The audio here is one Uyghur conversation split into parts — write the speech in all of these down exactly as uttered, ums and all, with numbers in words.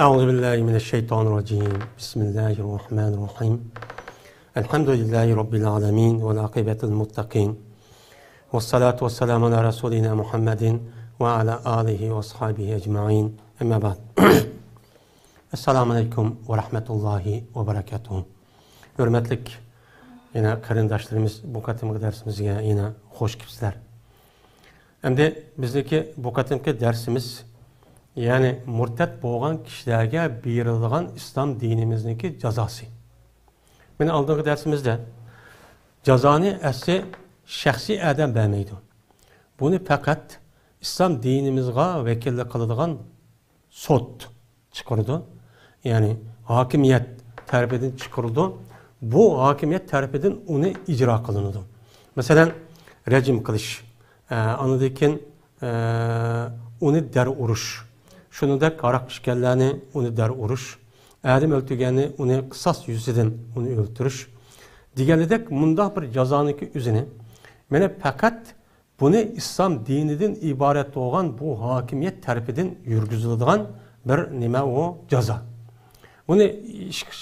أعوذ بالله من الشيطان الرجيم. بسم الله الرحمن الرحيم. الحمد لله رب العالمين والعاقبة للمتقين. والصلاة والسلام على رسولنا محمد وعلى آله وأصحابه أجمعين. أما بعد. السلام عليكم ورحمة الله وبركاته. ھۆرمەتلىك يەنە قېرىنداشلىرىمىز، بۇ قېتىمقى دەرسىمىزگە يەنە خوش كېلىپسىلەر. ئەمدى بىزنىڭكى بۇ قېتىمقى دەرسىمىز، يەنى مۇرتەت بولغان كىشىلەرگە بېرىلىدىغان ئىسلام دىنىمىزنىڭكى جازاسى. مانا ئالدىنقى دەرسىمىزدە جازانى ئەسلى شەخسىي ئادەم بەرمەيدۇ. بۇنى پەقەت ئىسلام دىنىمىزغا ۋەكىللىك قىلىدىغان سوت چىقىرىدۇ. يەنى ھاكىمىيەت تەرىپىدىن چىقىرىدۇ. بۇ ھاكىمىيەت تەرىپىدىن ئۇنى ئىجرا قىلىنىدۇ. مەسىلەن، رەجىم قىلىش، ئە، ئاندىن كېيىن، ئە، ئۇنى دەر ئۇرۇش، شۇنىڭدەك ھاراق ئىچكەنلەرنى ئۇنى دەر ئۇرۇش، ئادەم ئۆلتۈرگەننى ئۇنى قىساس يۈزىسىدىن ئۇنى ئۆلتۈرۈش دېگەندەك مۇنداق بىر جازانىڭكى ئۆزىنى مانا پەقەت بۇنى ئىسلام دىنىدىن ئىبارەت بولغان بۇ ھاكىمىيەت تەرىپىدىن يۈرگۈزۈلىدىغان بىر نېمە ئۇ جازا. بۇنى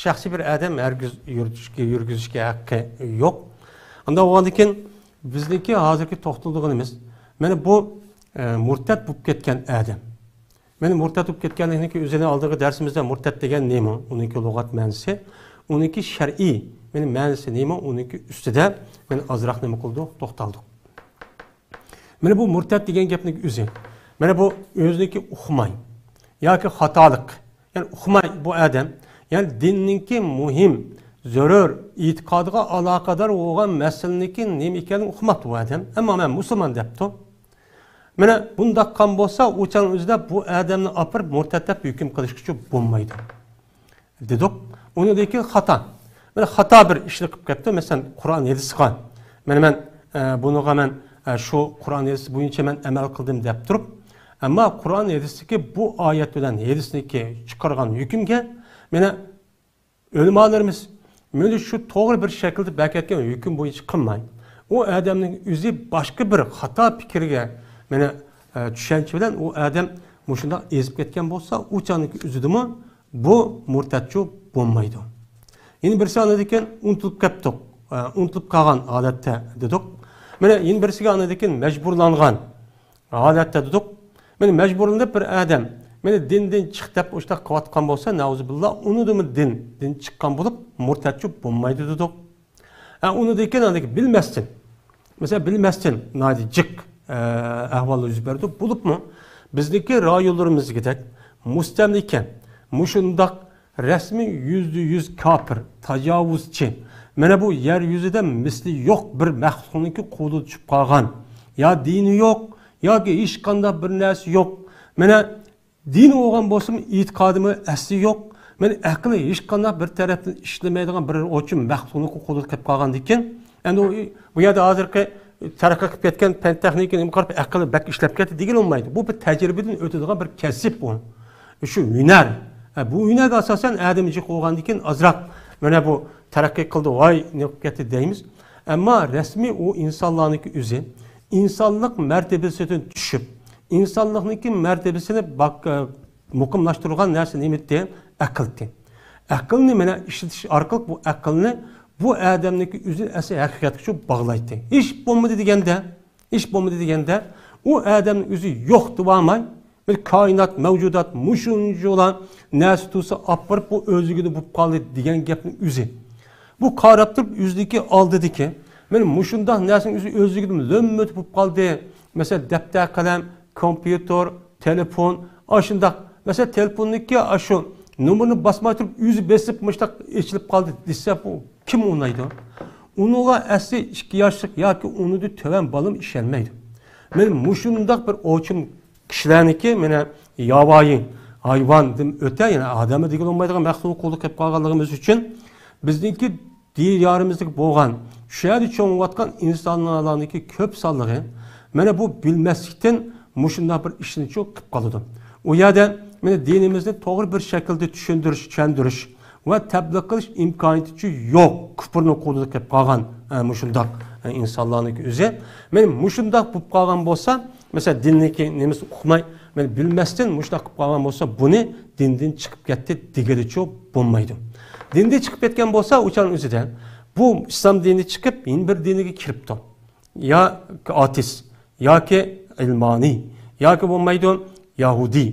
شەخسىي بىر ئادەم ھەرگىز يۈرۈتۈشكە، يۈرگۈزۈشكە ھەققى يوق. ئانداق بولغاندىن كېيىن بىزنىڭكى ھازىرقى توختىلىدىغىنىمىز، مانا بۇ، ئە، مۇرتەت بولۇپ كەتكەن ئادەم. مانا مۇرتەت بولۇپ كەتكەنلىكنىڭكى ئۆزىنى ئالدىنقى دەرسىمىزدە مۇرتەت دېگەن نېمە؟ ئۇنىڭكى لۇغەت مەنىسى، ئۇنىڭكى شەرئىي، مانا مەنىسى نېمە؟ ئۇنىڭكى ئۈستىدە مانا ئازراق نېمە قىلدۇق؟ توختالدۇق. مانا بۇ مۇرتەت دېگەن گەپنىڭ ئۆزى. مانا بۇ ئۆزىنىڭكى ئۇقماي ياكى خاتالىق. يەنى ئۇقماي بۇ ئادەم. يەنى دىننىڭكى مۇھىم، زۆرۈر، ئېتىقادىغا ئالاقىدار بولغان مەسىلىنىڭكى نېمە ئىكەنلىكىنى ئۇقماپتۇ بۇ ئادەم. ئەمما مەن مۇسۇلمان دەپتۇ. مانا بۇنداق قىلغان بولسا، ئۇ چاغنىڭ ئۆزىدە بۇ ئادەمنى ئاپىرىپ مۇرتەت دەپ ھۆكۈم قىلىشقىچە بولمايدۇ. دېدۇق. ئۇنىڭدىن كېيىن خاتا. مانا خاتا بىر ئىشنى قىلىپ كەپتۇ. مەسىلەن، قۇرئان ھەدىسقا. مانا مەن، ئە، بۇنىڭغا مەن، ئە، شۇ قۇرئان ھەدىس بويىچە مەن ئەمەل قىلدىم دەپ تۇرۇپ، ئەمما قۇرئان ھەدىستىكى بۇ ئايەت بىلەن ھەدىسنىڭكى چىقارغان ھۆكۈمگە مانا ئۆلىمالىرىمىز مانا شۇ توغرا بىر شەكىلدە بەركەتكەن ھۆكۈم بويىچە قىلماي، ئۇ ئادەمنىڭ ئۆزى باشقا بىر خاتا پىكىرگە، مانا، ئە، چۈشەنچە بىلەن ئۇ ئادەم مۇشۇنداق ئېزىپ كەتكەن بولسا، ئۇ چاغنىڭكى ئۆزىدىمۇ بۇ مۇرتەتچۇ بولمايدۇ. يەنە بىرسى ئاندىن كېيىن ئۇنتۇلۇپ كەپتۇق، ئە، ئۇنتۇلۇپ قالغان ھالەتتە دېدۇق. مانا يەنە بىرسىگە ئاندىن كېيىن مەجبۇرلانغان ھالەتتە دېدۇق. مانا مەجبۇرلىنىپ بىر ئادەم، مانا دىندىن چىق دەپ ئۇشتاق قىلىۋاتقان بولسا، نەئۇزۇبىللا، ئۇنىڭدىمۇ دىن، دىن چىققان بولۇپ، مۇرتەتچۇ بولمايدۇ دېدۇق. ھە، ئۇنىڭدىن كېيىن ئاندىن كېيىن بىلمەستىن، مەسىلەن، بىلمەستىن ناھايىتى جىق، ئە، ئەھۋاللار يۈز بەردى. بولۇپمۇ بىزنىڭكى رايونلىرىمىزدىكىدەك مۇستەملىكە، مۇشۇنداق رەسمىي يۈزدە يۈز كاپىر، تاجاۋۇزچى، مانا بۇ يەر يۈزىدە مىسلى يوق بىر مەخلۇقنىڭكى قولىدا چۈشۈپ قالغان، يا دىنى يوق، ياكى ھېچقانداق بىر نەرسە يوق. مانا دىنى بولغان بولسىمۇ، ئېتىقادىمۇ ئەسلى يوق. مانا ئەقلى ھېچقانداق بىر تەرەپتىن ئىشلىمەيدىغان بىر ئوچۇم مەخلۇقنىڭكى قولىدا كېلىپ قالغاندىكىن، ئەمدى ئۇ، بۇ يەردە ھازىرقى تەرەققىي قىلىپ كەتكەن پەن تېخنىكىنى قاراپ ئەقلى بەك ئىشلەپ كەتتى دېگىلى بولمايدۇ. بۇ بىر تەجرىبىدىن ئۆتىدىغان بىر كەسىپ ئۇ. شۇ ھۈنەر. ھە، بۇ ھۈنەرگە ئاساسەن ئادەم جىق بولغاندىكىن ئازراق مانا بۇ تەرەققىي قىلدى، ۋاي، نېمە قىلىپ كەتتى دەيمىز. ئەمما رەسمىي ئۇ ئىنسانلارنىڭكى ئۆزى ئىنسانلىق مەرتىۋىسىدىن چۈشۈپ، ئىنسانلىقنىڭكى مەرتىۋىسىنى باك-، مۇقىملاشتۇرغان نەرسە نېمىتى؟ ئەقىلتى. ئەقىلنى مانا ئىشلىتىش ئارقىلىق بۇ ئەقىلنى بۇ ئادەمنىڭكى ئۆزى ئەسلى ھەقىقەتكە شۇ باغلايتتى. ھېچ بولمىدى دېگەندە، ھېچ بولمىدى دېگەندە، ئۇ ئادەمنىڭ ئۆزى يوق دېۋالماي، بىر كائىنات، مەۋجۇدات مۇشۇنچىلا نەرسە تۇرسا ئاپىرىپ، بۇ ئۆزلۈكىدىن بولۇپ قالدى دېگەن گەپنىڭ ئۆزى. بۇ قاراپ تۇرۇپ ئۆزىدىكى ئالدىدىكى، مانا مۇشۇنداق نەرسىنىڭ ئۆزى ئۆزلۈكىدىن لۆممىتى بولۇپ قالدى. مەسىلەن، دەپتەر، قەلەم، كومپيۇتېر، تېلېفون، ئاشۇنداق. مەسىلەن، تېلېفوننىڭكى ئاشۇ نومۇرنى باسماي تۇرۇپ ئۆزى بېسىپ مۇشۇنداق ئېچىلىپ قالدى دېسە، بۇ كىم ئۇنايدۇ؟ ئۇنىڭغا ئەسلى ئىككى ياشلىق ياكى ئۇنىڭدىن تۆۋەن بالىمۇ ئىشەنمەيدۇ. مانا مۇشۇنداق بىر ئوچۇم كىشىلەرنىڭكى مانا ياۋايى ھايۋاندىن ئۆتە، يەنى ئادەممۇ دېگىلى بولمايدىغان مەخلۇقنىڭ قولىدا قېلىپ قالغانلىقىمىز ئۈچۈن بىزنىڭكى دىيارىمىزدىكى بولغان، شۇ يەردە چوڭىيىۋاتقان ئىنسانلارنىڭكى كۆپ سانلىقى مانا بۇ بىلمەسلىكتىن مۇشۇنداق بىر ئىشنىچۇ قىلىپ قالىدۇ. ئۇ يەردە مانا دىنىمىزنى توغرا بىر شەكىلدە چۈشەندۈرۈش، چۈشەندۈرۈش ۋە تەبلىغ قىلىش ئىمكانىيىتىچۇ يوق، كۇپۇرنىڭ قولىدا قېلىپ قالغان، ئە، مۇشۇنداق، ئە، ئىنسانلارنىڭكى ئۆزى. مانا مۇشۇنداق بولۇپ قالغان بولسا، مەسىلەن، دىننىڭكى نېمىسىنى ئۇقماي، مەن بىلمەستىن مۇشۇنداق قىلىپ قالغان بولسا، بۇنى دىندىن چىقىپ كەتتى دېگىلىچۇ بولمايدۇ. دىندىن چىقىپ كەتكەن بولسا، ئۇ چاغنىڭ ئۆزىدە بۇ ئىسلام دىنى چىقىپ، يەنە بىر دىنىگە كىرىپتۇ. يا ئاتېست، ياكى ئىلمانىي، ياكى بولمايدۇ يەھۇدىي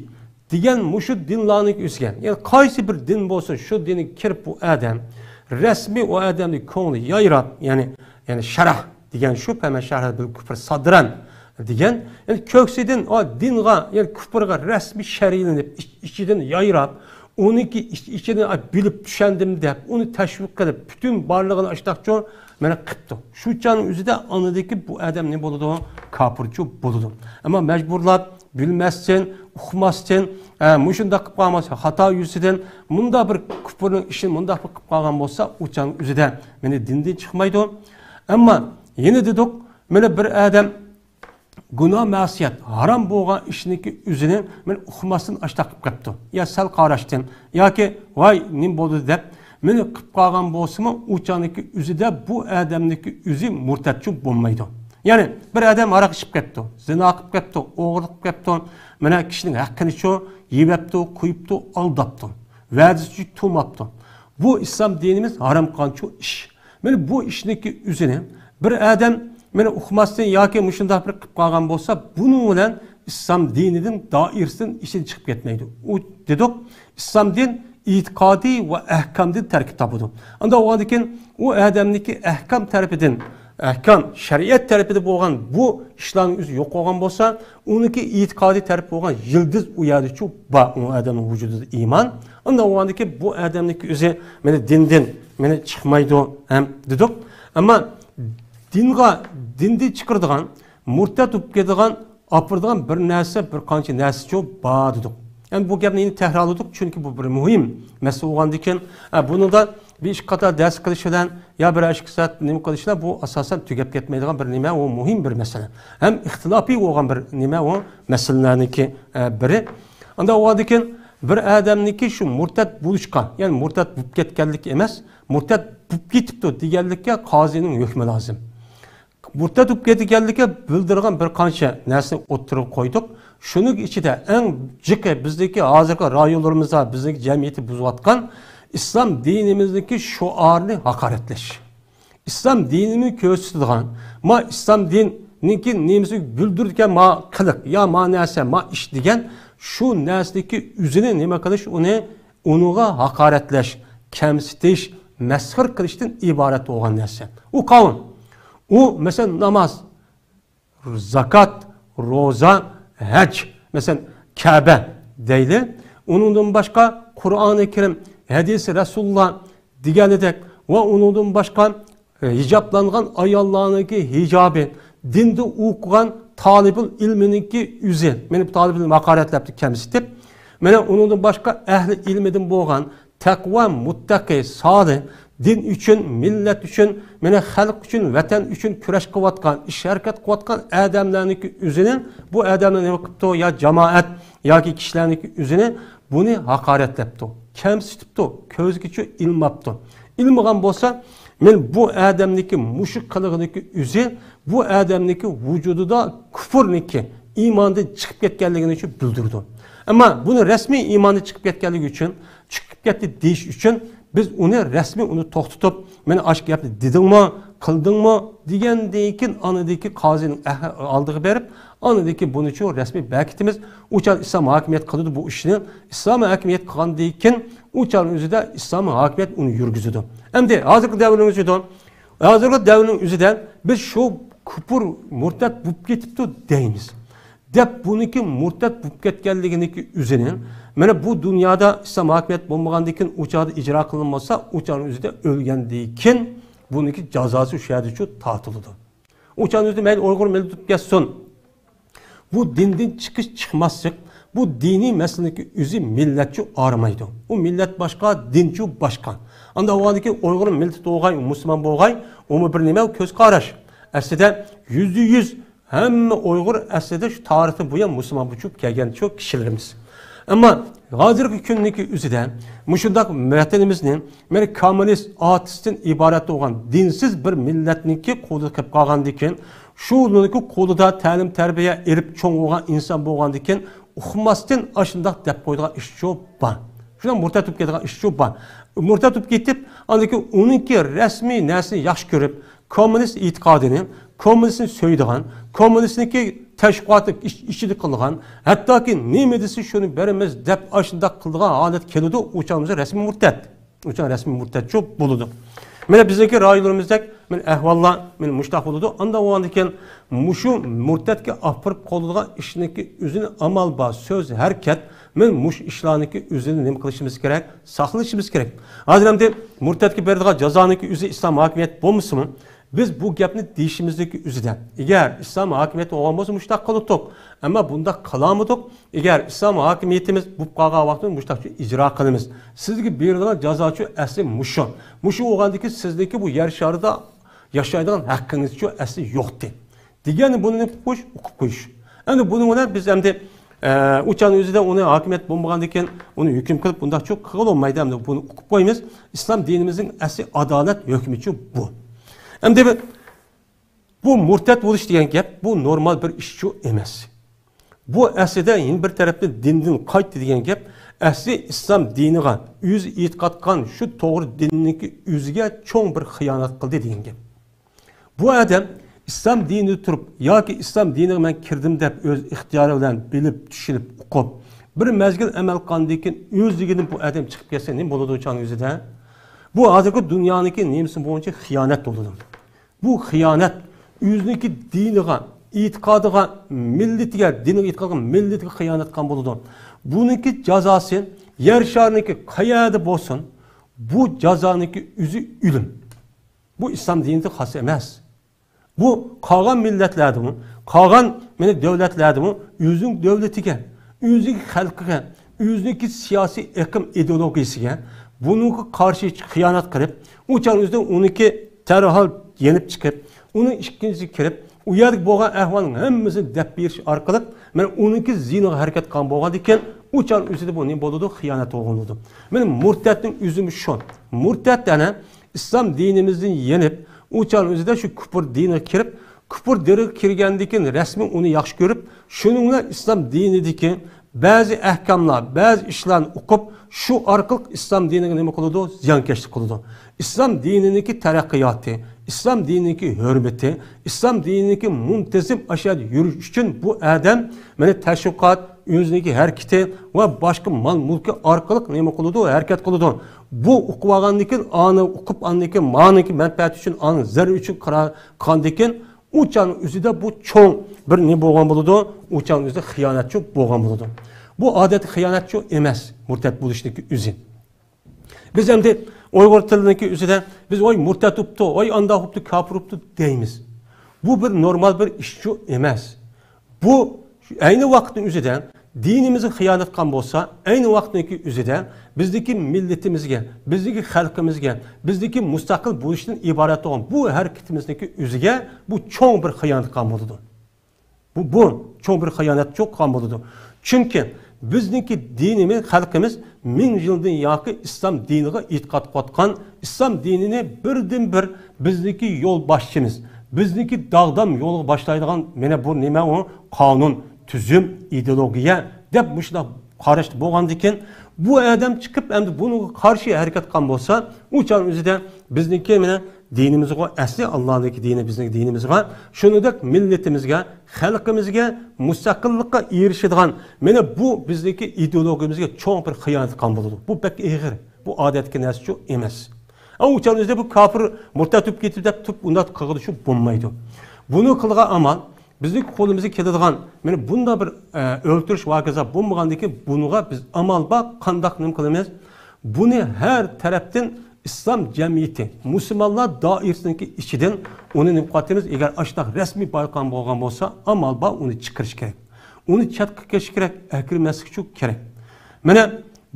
دېگەن مۇشۇ دىنلارنىڭ ئۆزىگە، يەنى قايسى بىر دىن بولسۇن، شۇ دىنگە كىرىپ بۇ ئادەم رەسمىي ئۇ ئادەمنىڭ كۆڭلى يايراپ، يەنى، يەنى شەرھ دېگەن شۇ، فەمەن شەرەھە بىل كۇفر سادرەن دېگەن، يەنى كۆكسىدىن ئۇ دىنغا، يەنى كۇفرغا رەسمىي شەرھلىنىپ، ئىچ-، ئىچىدىن يايراپ، ئۇنىڭكى ئىچ-، ئىچىدىن، ئا، بىلىپ چۈشەندىم دەپ، ئۇنى تەشۋىق قىلىپ، پۈتۈن بارلىقىنى ئاشتاقچۇ مانا قىپتۇ. شۇ چاغنىڭ ئۆزىدە ئاندىكى بۇ ئادەم نېمە بولىدۇ؟ كاپىرچۇ بولىدۇ. ئەمما مەجبۇرلاپ، بىلمەستىن، ئۇقماستىن، ئە، مۇشۇنداق قىلىپ قالماس، خاتا يۈزىسىدىن مۇنداق بىر كۇپۇرنىڭ ئىشىنى مۇنداق بىر قىلىپ قالغان بولسا، ئۇ چاغنىڭ ئۆزىدە مانا دىندىن چىقمايدۇ. ئەمما يەنە دېدۇق، مانا بىر ئادەم گۇناھ، مەسىيەت، ھارام بولغان ئىشنىڭكى ئۆزىنى مانا ئۇقماستىن ئاشتاق قىلىپ قاپتۇ. يا سەل قاراشتىن، ياكى ۋاي، نېمە بولدى دەپ، مانا قىلىپ قالغان بولسىمۇ، ئۇ چاغنىڭكى ئۆزىدە بۇ ئادەمنىڭكى ئۆزى مۇرتەتچۇ بولمايدۇ. يەنى بىر ئادەم ھاراق ئىچىپ قاپتۇ، زىنا قىلىپ قاپتۇ، ئوغرىلىق قىلىپ قاپتۇ، مانا كىشىنىڭ ھەققىنىچۇ يېۋەپتۇ، قويۇپتۇ، ئالداپتۇ، ۋەدىسىچۇ تۇرماپتۇ. بۇ ئىسلام دىنىمىز ھارام قىلغانچۇ ئىش. مانا بۇ ئىشنىڭكى ئۆزىنى بىر ئادەم مانا ئۇقماستىن ياكى مۇشۇنداق بىر قىلىپ قالغان بولسا، بۇنىڭ بىلەن ئىسلام دىنىدىن، دائىرىسىدىن ئىچىدىن چىقىپ كەتمەيدۇ. ئۇ دېدۇق، ئىسلام دىن ئېتىقادىي ۋە ئەھكامدىن تەركىب تاپىدۇ. ئاندا بولغاندىكىن ئۇ ئادەمنىڭكى ئەھكام تەرىپىدىن، ئەھكام شەرىئەت تەرىپىدە بولغان بۇ ئىشلارنىڭ ئۆزى يوق بولغان بولسا، ئۇنىڭكى ئېتىقادىي تەرىپى بولغان يىلدىز ئۇ يەردىچۇ بار، ئۇ ئادەمنىڭ ۋۇجۇدىدا ئىمان. ئاندا بولغاندىكىن بۇ ئادەمنىڭكى ئۆزى مانا دىندىن مانا چىقمايدۇ ھەم دېدۇق. ئەمما دىنغا، دىندىن چىقىرىدىغان، مۇرتەت بولۇپ كېتىدىغان، ئاپىرىدىغان بىر نەرسە، بىر قانچە نەرسىچۇ بار دېدۇق. ئەمدى بۇ گەپنى يەنە تەكرارلىدۇق، چۈنكى بۇ بىر مۇھىم مەسىلە بولغاندىكىن، ئە، بۇنىڭدا بىر ئىككى قاتار دەرس قىلىش بىلەن يا بىر ئىككى سائەت نېمە قىلىش بىلەن بۇ ئاساسەن تۈگەپ كەتمەيدىغان بىر نېمە، ئۇ مۇھىم بىر مەسىلە. ھەم ئىختىلاپىي بولغان بىر نېمە، ئۇ مەسىلىلەرنىڭكى، ئە، بىرى. ئاندا بولغاندىكىن بىر ئادەمنىڭكى شۇ مۇرتەت بولۇشقا، يەنى مۇرتەت بولۇپ كەتكەنلىك ئەمەس، مۇرتەت بولۇپ كېتىپتۇ دېگەنلىككە قازىنىڭ ھۆكمى لازىم. مۇرتەت بولۇپ كەتكەنلىكى بىلدۈرىدىغان بىر قانچە نەرسىنى ئوتتۇرىغا قويدۇق. شۇنىڭ ئىچىدە ئەڭ جىقى بىزدىكى ھازىرقى رايونلىرىمىزدا بىزنىڭ جەمئىيەتنى بۇزۇۋاتقان ئىسلام دىنىمىزنىڭكى شوئارىنى ھاقارەتلەش. ئىسلام دىنىنى كۆرسىتىدىغان، ما ئىسلام دىنىنىڭكى نېمىسى بىلدۈرىدىكەن، ما قىلىق، يا ما نەرسە، ما ئىش دېگەن شۇ نەرسىنىڭكى ئۆزىنى نېمە قىلىش، ئۇنى ئۇنىڭغا ھاقارەتلەش، كەمسىتىش، مەسخىرە قىلىشتىن ئىبارەت بولغان نەرسە. ئۇ قاۋۇن. ئۇ، مەسىلەن، ناماز، زاكات، روزا، ھەج، مەسىلەن، كەبە دەيلى. ئۇنىڭدىن باشقا قۇرئانى كەرىم، ھەدىسى رەسۇلۇللا دېگەنىدەك ۋە ئۇنىڭدىن باشقا ھىجابلانغان ئاياللارنىڭكى ھىجابى، دىندا ئوقۇغان تالىبۇل ئىلمىنىڭكى ئۆزى، مانا بۇ تالىبۇل ئىلمىنى ھاقارەتلەپتۇ، كەمسىتىپ. مانا ئۇنىڭدىن باشقا ئەھلى ئىلمىدىن بولغان تەقۋا، مۇتتەقى، سالىھ، دىن ئۈچۈن، مىللەت ئۈچۈن، مانا خەلق ئۈچۈن، ۋەتەن ئۈچۈن كۈرەش قىلىۋاتقان، ئىش ھەرىكەت قىلىۋاتقان ئادەملەرنىڭكى ئۆزىنى بۇ ئادەملەر نېمە قىپتۇ؟ يا جامائەت ياكى كىشىلەرنىڭكى ئۆزىنى بۇنى ھاقارەتلەپتۇ، كەمسىتىپتۇ، كۆزگىچۇ ئىلماپتۇ. ئىلمىغان بولسا، مەن بۇ ئادەمنىڭكى مۇشۇ قىلىغىنىڭكى ئۆزى بۇ ئادەمنىڭكى ۋۇجۇدىدا كۇفرنىڭكى، ئىماندىن چىقىپ كەتكەنلىكىنى شۇ بىلدۈرىدۇ. ئەمما بۇنى رەسمىي ئىماندىن چىقىپ كەتكەنلىكى ئۈچۈن، چىقىپ كەتتى دېيىش ئۈچۈن بىز ئۇنى رەسمىي ئۇنى توختىتىپ، مانا ئاشۇ گەپنى دېدىڭمۇ، قىلدىڭمۇ دېگەندىن كېيىن ئانىدىكى قازىنىڭ ئەھ-، ئالدىغا بېرىپ، ئانىدىكى بۇنىچۇ رەسمىي بەركىتىمىز. ئۇ چاغ ئىسلام ھاكىمىيەت قىلىدۇ بۇ ئىشنى. ئىسلام ھاكىمىيەت قىلغاندىن كېيىن ئۇ چاغنىڭ ئۆزىدە ئىسلام ھاكىمىيەت ئۇنى يۈرگۈزىدۇ. ئەمدى ھازىرقى دەۋرنىڭ ئۆزىدە، ھازىرقى دەۋرنىڭ ئۆزىدە بىز شۇ كۇپۇر مۇرتەت بولۇپ كېتىپتۇ دەيمىز. دەپ بۇنىڭكى مۇرتەت بولۇپ كەتكەنلىكىنىڭكى ئۆزىنى، مانا بۇ دۇنيادا ئىسلام ھاكىمىيەت بولمىغاندىن كېيىن ئۇ چاغدا ئىجرا قىلىنمىسا، ئۇ چاغنىڭ ئۆزىدە ئۆلگەندىن كېيىن بۇنىڭكى جازاسى شۇ يەردىچۇ تارتىلىدۇ. ئۇ چاغنىڭ ئۆزىدە مەيلى ئۇيغۇر مىللىتى بولۇپ كەتسۇن. بۇ دىندىن چىقىش چىقماسلىق، بۇ دىنىي مەسىلىنىڭكى ئۆزى مىللەتچۇ ئايرىمايدۇ. ئۇ مىللەت باشقا، دىنچۇ باشقا. ئاندا بولغاندىكىن ئۇيغۇر مىللىتى بولغاي، مۇسۇلمان بولغاي، ئۇمۇ بىر نېمە، كۆز قاراش. ئەسلىدە يۈزدە يۈز ھەممە ئۇيغۇر ئەسلىدە شۇ تارىختىن بۇيان مۇسۇلمان بولۇپ كەلگەنچۇ كىشىلىرىمىز. ئەمما ھازىرقى كۈننىڭكى ئۆزىدە مۇشۇنداق ۋەتىنىمىزنى مانا كوممۇنىست، ئاتېئىستتىن ئىبارەت بولغان دىنسىز بىر مىللەتنىڭكى قولىدا قېلىپ قالغاندىكىن، شۇنىڭكى قولىدا تەلىم-تەربىيە ئېلىپ چوڭ بولغان ئىنسان بولغاندىكىن، ئۇقماستىن ئاشۇنداق دەپ قويىدىغان ئىشچۇ بار. شۇنداق مۇرتەت بولۇپ كېتىدىغان ئىشچۇ بار. مۇرتەت بولۇپ كېتىپ، ئاندىن كېيىن ئۇنىڭكى رەسمىي نەرسىنى ياخشى كۆرۈپ، كوممۇنىست ئېتىقادىنى، كوممۇنىستنى سۆيىدىغان، كوممۇنىستنىڭكى تەشۋىقاتى ئىچ-، ئىچىدە قىلىدىغان، ھەتتاكى نېمە دېسە شۇنى بېرىمىز دەپ ئاشۇنداق قىلىدىغان ھالەتكە كېلىدۇ، ئۇ چاغ رەسمىي مۇرتەت. ئۇ چاغ رەسمىي مۇرتەتچۇ بولىدۇ. مانا بىزنىڭكى رايونلىرىمىزدەك مانا ئەھۋاللار مانا مۇشۇنداق بولىدۇ. ئانداق بولغاندىكىن مۇشۇ مۇرتەتكە ئاپىرىپ قويىدىغان ئىشنىڭكى ئۆزىنى ئامال بار، سۆز، ھەرىكەت، مانا مۇشۇ ئىشلارنىڭكى ئۆزىنى نېمە قىلىشىمىز كېرەك؟ ساقلىشىمىز كېرەك. ھازىر ئەمدى مۇرتەتكە بېرىدىغان جازانىڭكى ئۆزى ئىسلام ھاكىمىيەت بولمىسىمۇ، بىز بۇ گەپنى دېيىشىمىزدىكى ئۆزىدە. ئەگەر ئىسلام ھاكىمىيەت بولغان بولسا مۇشۇنداق قىلاتتۇق. ئەمما بۇنداق قىلالمىدۇق. ئەگەر ئىسلام ھاكىمىيىتىمىز بولۇپ قالغان ۋاقىتتا مۇشۇنداق ئىجرا قىلىمىز. سىزگە بېرىدىغان جازاچۇ ئەسلى مۇشۇ. مۇشۇ بولغاندىكىن سىزنىڭكى بۇ يەر شارىدا ياشايدىغان ھەققىڭىزچۇ ئەسلى يوقتى. دېگەننى بۇنى نېمە قىلىپ قويۇش؟ ئۇقۇپ قويۇش. ئەمدى بۇنىڭ بىلەن بىز ئەمدى، ئە، ئۇ چاغنىڭ ئۆزىدە ئۇنى ھاكىمىيەت بولمىغاندىكىن ئۇنى ھۆكۈم قىلىپ بۇنداقچۇ قىلغىلى بولمايدۇ. ئەمدى بۇنى ئۇقۇپ قويىمىز. ئىسلام دىنىمىزنىڭ ئەسلى ئادالەت ھۆكمىچۇ بۇ. ئەمدى بىر بۇ مۇرتەت بولۇش دېگەن گەپ، بۇ نورمال بىر ئىشچۇ ئەمەس. بۇ ئەسلىدە يەنە بىر تەرەپتىن دىندىن قايتتى دېگەن گەپ، ئەسلى ئىسلام دىنىغا، ئۆزى ئېتىقادقان شۇ توغرا دىننىڭكى ئۆزىگە چوڭ بىر خىيانەت قىلدى دېگەن گەپ. بۇ ئادەم ئىسلام دىنىدا تۇرۇپ ياكى ئىسلام دىنىغا مەن كىردىم دەپ ئۆز ئىختىيارى بىلەن بىلىپ، چۈشىنىپ، ئۇقۇپ، بىر مەزگىل ئەمەل قىلغاندىن كېيىن ئۆزلۈكىدىن بۇ ئادەم چىقىپ كەتسە نېمە بولىدۇ ئۇ چاغنىڭ ئۆزىدە؟ بۇ ھازىرقى دۇنيانىڭكى نېمىسى بويىچە خىيانەت بولىدۇ. بۇ خىيانەت ئۆزىنىڭكى دىنىغا، ئېتىقادىغا، مىللىتىگە، دىنىغا، ئېتىقادىغا، مىللىتىگە خىيانەت قىلغان بولىدۇ. بۇنىڭكى جازاسى يەر شارىنىڭكى قەيەردە بولسۇن، بۇ جازانىڭكى ئۆزى ئۆلۈم. بۇ ئىسلام دىنىدا خاس ئەمەس. بۇ قالغان مىللەتلەردىمۇ، قالغان مانا دۆلەتلەردىمۇ ئۆزىنىڭ دۆلىتىگە، ئۆزىنىڭ خەلقىگە، ئۆزىنىڭكى سىياسىي ئېقىم ئىدېئولوگىيىسىگە بۇنىڭغا قارشى خىيانەت قىلىپ، ئۇ چاغ ئۆزىدە ئۇنىڭكى تەرھال يېنىپ چىقىپ، ئۇنىڭ ئىككىنچىسى كىرىپ، ئۇ يەردىكى بولغان ئەھۋالنىڭ ھەممىسىنى دەپ بېرىش ئارقىلىق، مانا ئۇنىڭكى زىيىنىغا ھەرىكەت قىلغان بولغاندىكىن، ئۇ چاغ ئۆزىدە بۇ نېمە بولىدۇ؟ خىيانەت بولغان بولىدۇ. مانا مۇرتەتنىڭ ئۆزىمۇ شۇ. مۇرتەت ئەنە ئىسلام دىنىمىزدىن يېنىپ، ئۇ چاغ ئۆزىدە شۇ كۇپۇر دىنىغا كىرىپ، كۇپۇر دىنىغا كىرگەندىن كېيىن رەسمىي ئۇنى ياخشى كۆرۈپ، شۇنىڭ بىلەن ئىسلام دىنىدىكى بەزى ئەھكاملار، بەزى ئىشلارنى ئوقۇپ، شۇ ئارقىلىق ئىسلام دىنىغا نېمە قىلىدۇ؟ زىيانكەشلىك قىلىدۇ. ئىسلام دىنىنىڭكى تەرەققىياتى، ئىسلام دىنىنىڭكى ھۆرمىتى، ئىسلام دىنىنىڭكى مۇنتىزىم ئاشۇ يەردە يۈرۈش ئۈچۈن بۇ ئادەم مانا تەشۋىقات، ئۆزىنىڭكى ھەرىكىتى ۋە باشقا مال-مۈلكى ئارقىلىق نېمە قىلىدۇ؟ ھەرىكەت قىلىدۇ. بۇ ئوقۇۋالغاندىن كېيىن، ئانى ئوقۇپ، ئاندىن كېيىن مانىڭكى مەنپەئەتى ئۈچۈن، ئانىڭ زەرىرى ئۈچۈن قىلغاندىن كېيىن، ئۇ چاغنىڭ ئۆزىدە بۇ چوڭ بىر نېمە بولغان بولىدۇ؟ ئۇ چاغنىڭ ئۆزىدە خىيانەتچى بولغان بولىدۇ. بۇ ئادەتتە خىيانەتچى ئەمەس، مۇرتەت بولۇشنىڭكى ئۆزى. بىز ئەمدى ئۇيغۇر تىلىنىڭكى ئۆزىدە بىز ۋاي مۇرتەت بوپتۇ، ۋاي ئانداق بوپتۇ، كاپىر بوپتۇ دەيمىز. بۇ بىر نورمال بىر ئىشچۇ ئەمەس. بۇ ئەينى ۋاقىتنىڭ ئۆزىدە دىنىمىزغا خىيانەت قىلغان بولسا، ئەينى ۋاقىتنىڭكى ئۆزىدە بىزنىڭكى مىللىتىمىزگە، بىزنىڭكى خەلقىمىزگە، بىزنىڭكى مۇستەقىل بولۇشتىن ئىبارەت بولغان بۇ ھەرىكىتىمىزنىڭكى ئۆزىگە بۇ چوڭ بىر خىيانەت قىلغان بولىدۇ. بۇ، بۇ چوڭ بىر خىيانەتچى قىلغان بولىدۇ. چۈنكى بىزنىڭكى دىنىمىز، خەلقىمىز مىڭ يىلدىن ياقى ئىسلام دىنىغا ئېتىقاد قىلىۋاتقان، ئىسلام دىنىنى بىردىنبىر بىزنىڭكى يولباشچىمىز، بىزنىڭكى داغدام يولغا باشلايدىغان مانا بۇ نېمە ئۇ؟ قانۇن، تۈزۈم، ئىدېئولوگىيە دەپ مۇشۇنداق قاراشتا بولغاندىكىن، بۇ ئادەم چىقىپ ئەمدى بۇنىڭغا قارشى ھەرىكەت قىلغان بولسا، ئۇ چاغنىڭ ئۆزىدە بىزنىڭكى مانا دىنىمىزغا، ئەسلى ئاللانىڭكى دىنى بىزنىڭ دىنىمىزغا، شۇنىڭدەك مىللىتىمىزگە، خەلقىمىزگە مۇستەقىللىققا ئېرىشىدىغان مانا بۇ بىزنىڭكى ئىدېئولوگىيىمىزگە چوڭ بىر خىيانەت قىلغان بولىدۇ. بۇ بەك ئېغىر. بۇ ئادەتتىكى نەرسىچۇ ئەمەس. ئەمما ئۇ چاغنىڭ ئۆزىدە بۇ كاپىر مۇرتەت بولۇپ كېتىپ دەپ تۇرۇپ ئۇنداق قىلغىلى شۇ بولمايدۇ. بۇنى قىلغان ئامال بىزنىڭ قولىمىزغا كېلىدىغان، مانا بۇنداق بىر، ئە، ئۆلتۈرۈش ۋاقىئەسى بولمىغاندىن كېيىن بۇنىڭغا بىز ئامال بار، قانداق نېمە قىلىمىز؟ بۇنى ھەر تەرەپتىن ئىسلام جەمئىيىتى، مۇسۇلمانلار دائىرىسىنىڭكى ئىچىدىن ئۇنى نېمە قىلىۋاتىمىز؟ ئەگەر ئاشۇنداق رەسمىي بايقىغان بولغان بولسا، ئامال بار ئۇنى چىقىرىش كېرەك. ئۇنى چەتكە كېلىش كېرەك، ئەكىرمەسلىك ئۈچۈن كېرەك. مانا